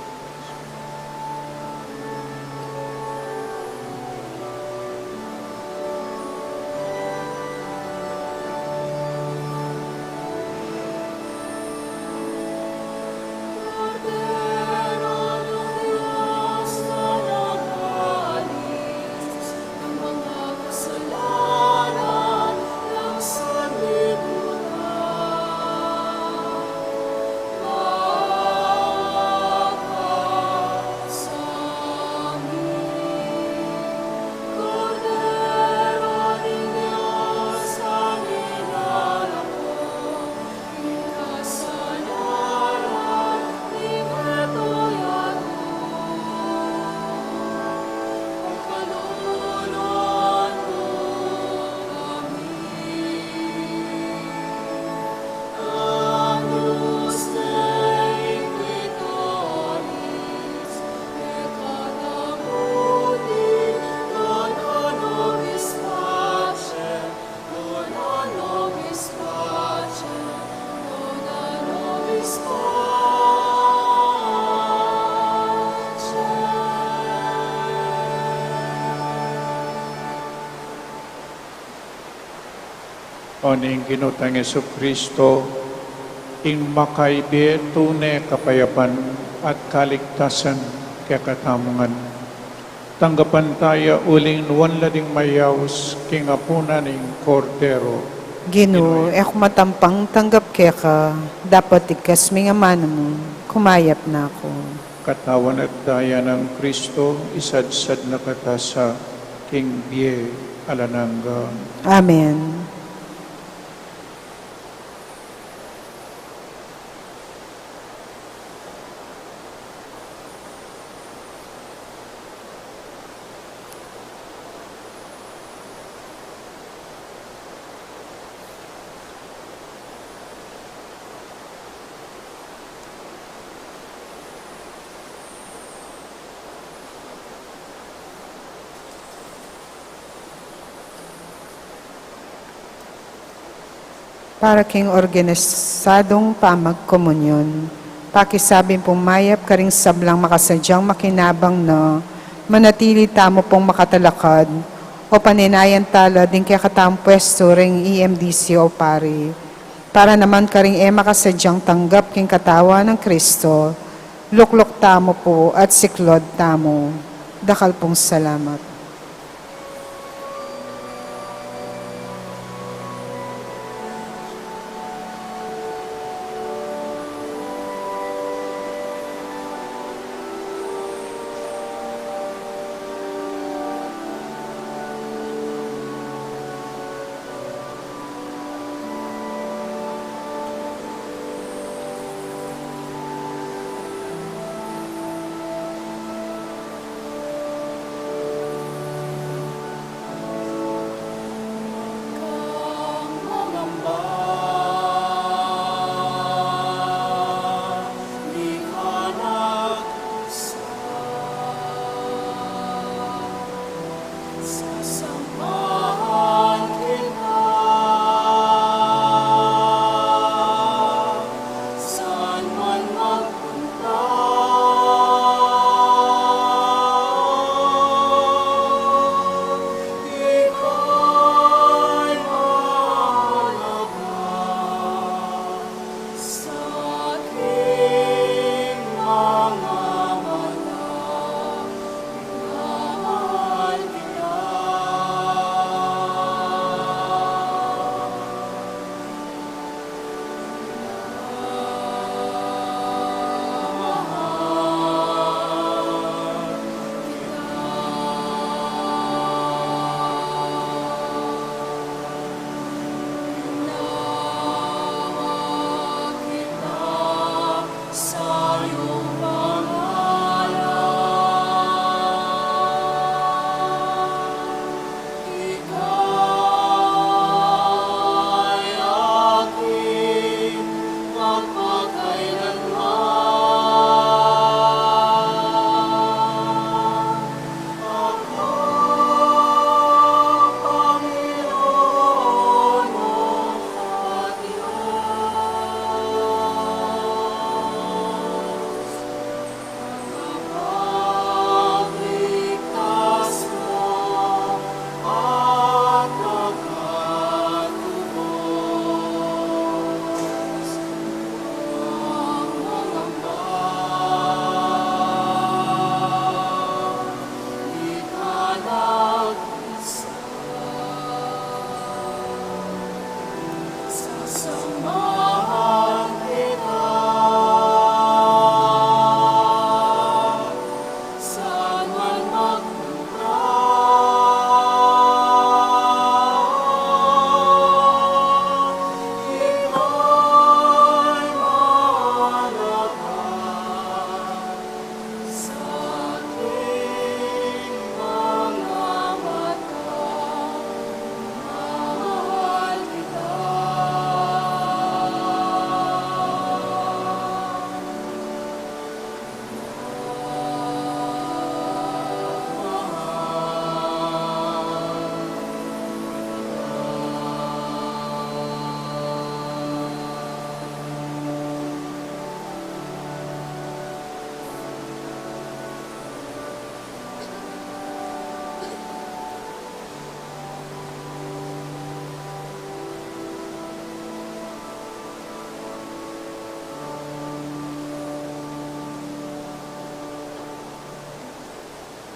O ning Ginu tang Jesucristo, ing makaibie tune kapayapan at kaligtasan kekatamu ngan. Tanggapan ta ya uling nuan la ding mayaus king apunan ning Kordero. Ginu, e ku matampang tanggap keka, dapot igkas mu ing amanu mu, kumayap na ku. Katawan at daya nang Kristo, isadsad na kata sa king bie alang angga. Amen. Para king organisadung pamagkomunyon, pakisabi pung mayap karing sablang makasadyang makinabang na manatili tamu pung makatalakad o paninayan tala ding kekatamung pwestu ring E M D C o pari. Para naman karing e makasadyang tanggap king katawan nang Kristo, lukluk tamu pu at siklaud tamu. Dakal pung salamat.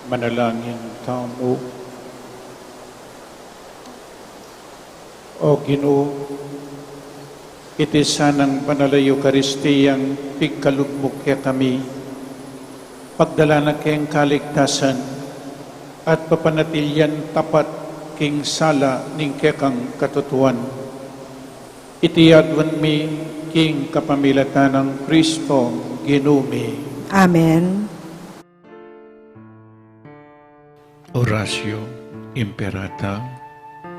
Manalangin tamu. O Ginu, iti sanang banal a Eukaristiyang pigkalub mu kekami, pagdala na keng kaligtasan at papanatilian tapat king sala ning kekang katutuan. Iti aduan mi king kapamilatan nang Kristong Ginu mi. Amen. Oratio Imperata.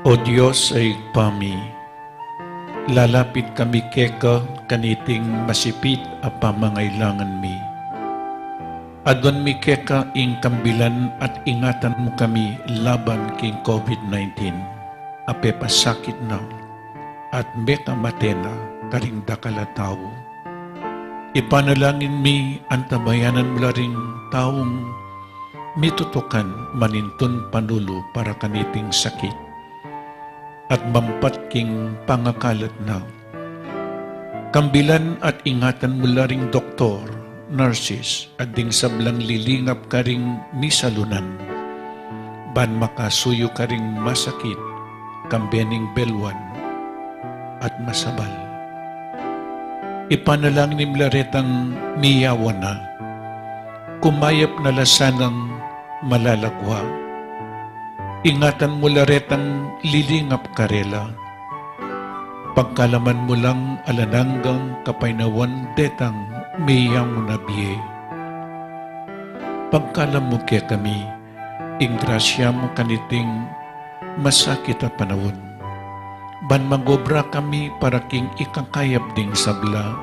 O Dios a Ibpa mi, lalapit kami keka kaniting masipit a pamangailangan mi. Aduan mi keka ing kambilan at ingatan mu kami laban king COVID nineteen a pepasakit na. at mekamate na karing dakal a tau. Ipanalangin mi, antabayanan mu la ring taung mitutukan manintun panulu para kaniting sakit at mampat king pangakalat na. Kambilan at ingatan mu la ring doktor, nurses, at ding sablang lilingap karing misalunan, ban makasuyu karing masakit, kambe ning belwan at masabal. Ipanalangin mu la retang miyawan na, kumayap na la sanang malalagwa. Ingatan mu la retang lilingap karela. Pagkalaman mu lang alang anggang kapaynawan detang miyawan na bie. Pagkalam mu kekami ing grasya mu kaniting masakit a panaun, ban mag-obra kami para king ikakayap ding sabla,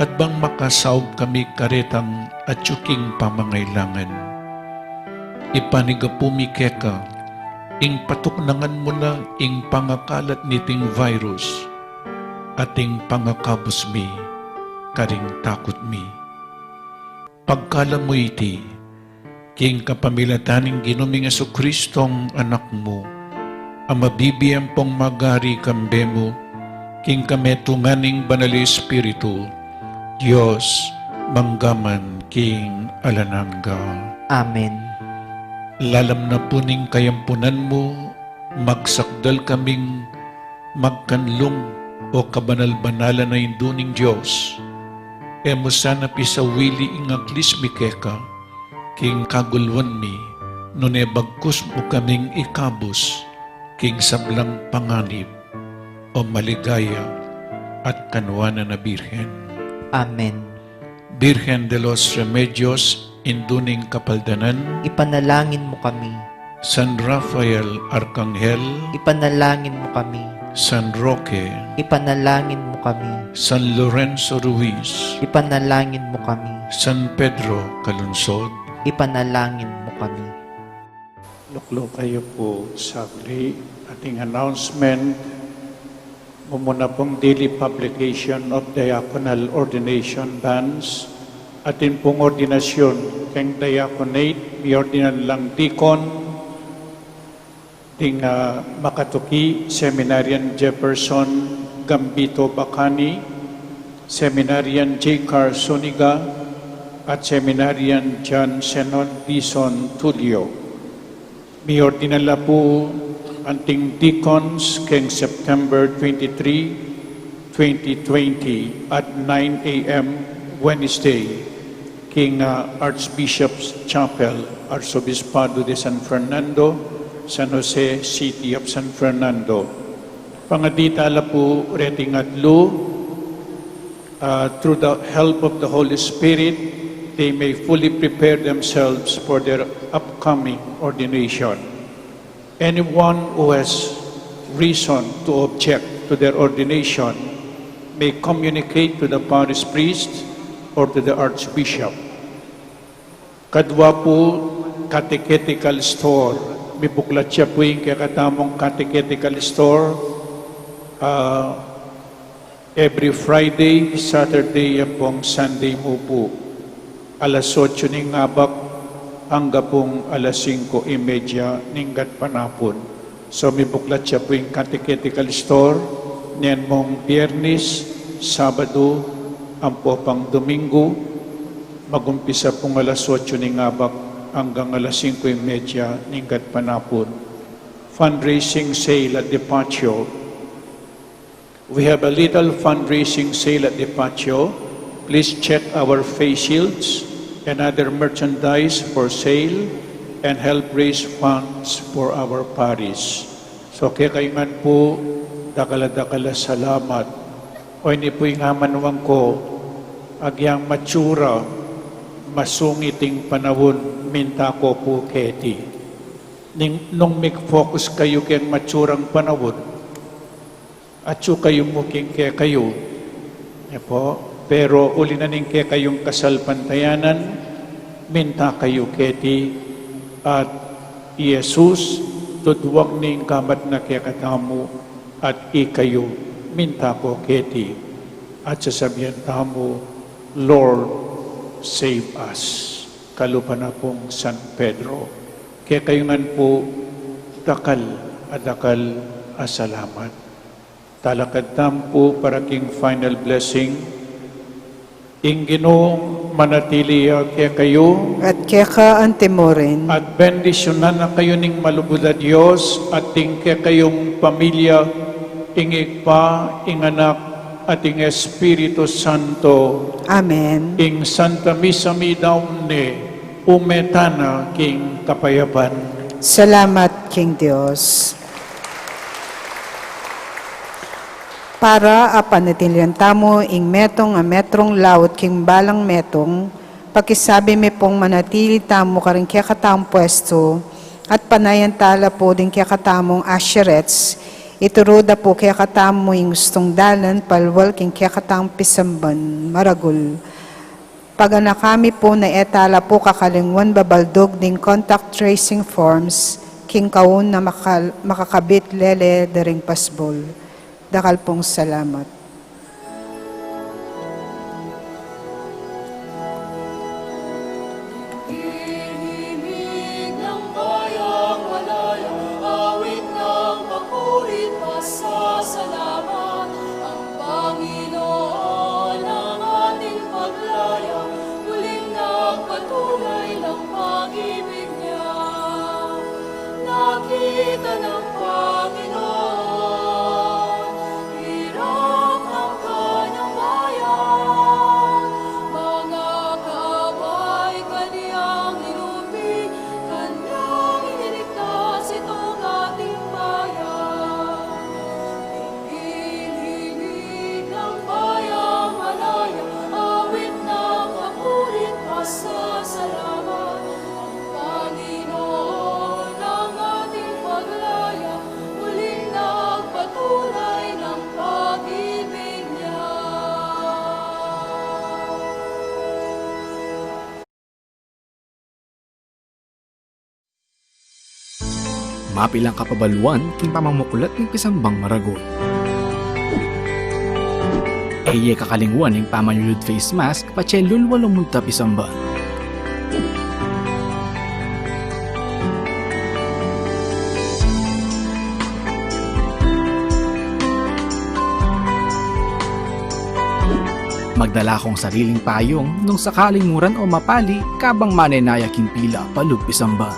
at bang makasaub kami karetang atyu king pamangailangan. Ipanigapu mi keka ing patuknangan mu na ing pangakalat niting virus, at ing pangakabus mi karing takut mi. Pagkalam mu iti, king kapamilatan ning Ginu ming Jesucristong Anak mu, a mabibie ampong magari kambe mu, king kametungan ning Banal Espiritu, Dios, mangga man king alang angga. Amen. Lalam na pu ning kayampunan mu, magsakdal kaming magkanlung, o kabanal-banalan a Indu ning Dios. E mu sana pisawili ing aklis mi keka king kagulwan mi, nune bagkus mu kaming ikabus king sablang panganib, o maligaya at kanuanan a Birhen. Amen. Birhen de los Remedios, Indu ning Kapaldanan, ipanalangin mu kami. San Rafael Arkanghel, ipanalangin mu kami. San Roque, ipanalangin mu kami. San Lorenzo Ruiz, ipanalangin mu kami. San Pedro Calungsod, ipanalangin mu kami. Lukluk kayu pu saglit. Ating announcement, mumuna pung daily publication of diaconal ordination banns. Atin pung ordinasyun keng diaconate, miordinan lang dikon ding, ah, makatuki, Seminarian Jefferson Gambito Bacani, Seminarian J. Carl Zuniga, at Seminarian John Zenon Dizon Tulio. Miordinan la pu anting deacons keng September twenty-three, twenty twenty at nine a m Wednesday, king, ah, Archbishop's Chapel, Arzobispado de San Fernando, San Jose, City of San Fernando. Pangadita la pu reting atlu, uh, through the help of the Holy Spirit, they may fully prepare themselves for their upcoming ordination. Anyone who has reason to object to their ordination may communicate to the parish priest or to the archbishop. Kadwa pu, catechetical store. Mibuklat ya pu ing kekatamung catechetical store, ah, every Friday, Saturday, ampong Sunday mu pu. Alas otso ning abak angga pung alas singko y media ning gatpanapun. So, mibuklat ya pu ing catechetical store, neng mung Biyernes, Sabado, ampo pang Domingo, magumpisa pung alas otso ning abak anggang alas singko y media ning gatpanapun. Fundraising sale at the patio. We have a little fundraising sale at the patio. Please check our face shields and other merchandise for sale and help raise funds for our parish. So, kekayu ngan pu, dakal a dakal a salamat. O ini pu ing amanuan ku, agyang matsura, masungit ing panaun, minta ku pu keti. Ning, nung mig-focus kayu keng matsurang panaun, atsu kayu mu king kekayu. E pu, pero uli na ning kekayung kasalpantayanan, minta kayu keti, at i Jesus, tudwang ning kamat na kekatamu, At ikayu, minta ko keti, at sasabian tamu, "Lord, save us." Kalupa na pung San Pedro. Kekayu ngan pu, dakal a dakal a salamat. Talakad tamu pu para king final blessing. Ing Ginu manatili ya kekayu. At keka antimurin. At bendisyunan na kayu ning malugud a Dios, at ing kekayung pamilya, ing Ibpa, ing Anak, at ing Espiritu Santo. Amen. Ing Santa Misa mi daun ne, ume tana king kapayapan. Salamat king Dios. Para a panatilian tamu ing metung a metrung laut king balang metung, pakisabi mi pung manatili tamu karing kekatamung pwestu, at panayan tala pu ding kekatamung usherettes, ituru da pu kekatamu ing ustung dalan palual king kekatamung pisamban maragul. Paganaka mi pu na e tala pu kakalingwan babaldug ding contact tracing forms king kaun a makal-, makakabit lele da ring pasbul. Dakal pung salamat. Himig ng bayang malaya, awit ng papuri, pasasalamat. Ang Panginoon ang ating paglaya, muling nagpatunay ng pag-ibig niya. Nakita ng Panginoon, hirap ng kanyang bayan, mga kaaway kanyang nilupi, kanyang iniligtas itong ating bayan. Himig ng bayang malaya, awit ng papuri't pasasalamat. Ang Panginoon ang ating paglaya, muling nagpatunay ng pag-ibig niya. Mapilang kapabaluan king pamamuklat ning pisambang maragul. E ye kakalingwan ing pamanyulud face mask patse lulwa lungud ta pisamban. Magdala kung sariling payung nung sakaling muran o mapali kabang manenaya king pila palub pisamban.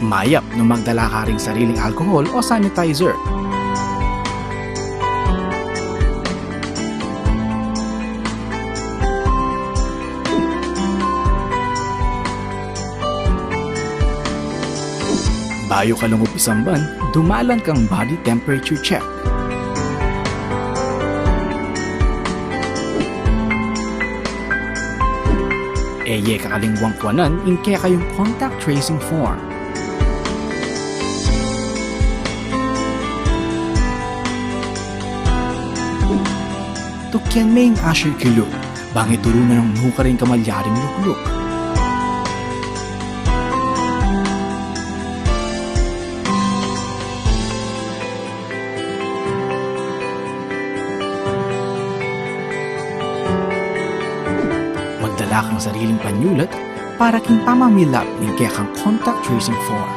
Mayap nung magdala ka ring sariling alcohol o sanitizer. Bayu ka lungub pisamban, dumalan kang body temperature check. E ye kakalingwang kuanan ing kekayung contact tracing form. Tukian me ing usher kilub, bang ituru na nung nukarin ka malyaring lukluk. Magdala kang sariling panyulat para king pamamilap ning kekang contact tracing form.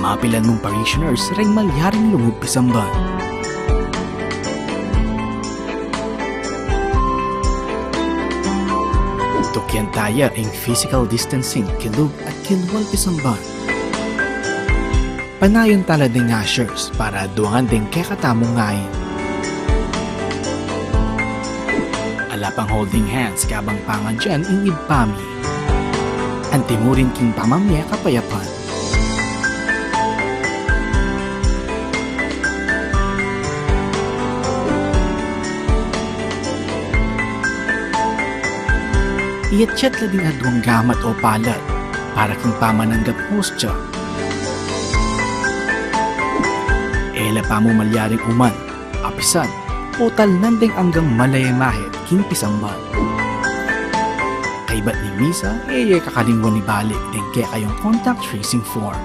Mapilan mung parishioners reng malyaring lungub pisamban. Tukian taya ing physical distancing kilub at kilwal pisamban. Panayan tala ding ushers para duangan ding kekatamung ngain. Ala pang holding hands kabang pangadyan ing Ibpa mi. Antimurin king pamamie kapayapan. Iyatsyat la ding aduang gamat o palad para king pamananggap hostya. E la pamu malyaring uman, apisan, o talnan ding anggang malaya mahit king pisamban. Kaybat ning misa, e ye kakalingwan ibalik deng kekayung contact tracing form.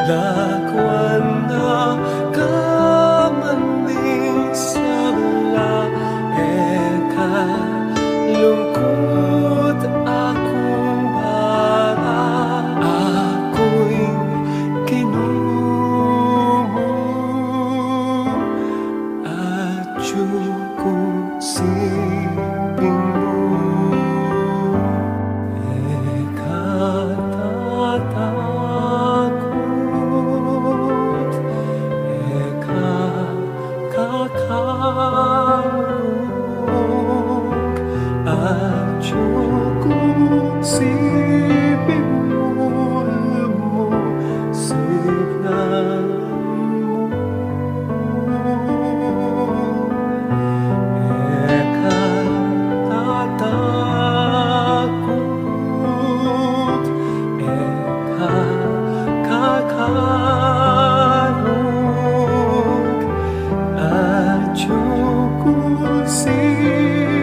Lakwan na ka man ding sabla, e ka lungkut, aku ing bala, aku ing Ginu mu, atyu ku king siping mu. E ka tatakut, e ka kakalung, atyu ku king siping mu, lumusignan mu. E ka tatakut, e ka kakalung, atyu ku king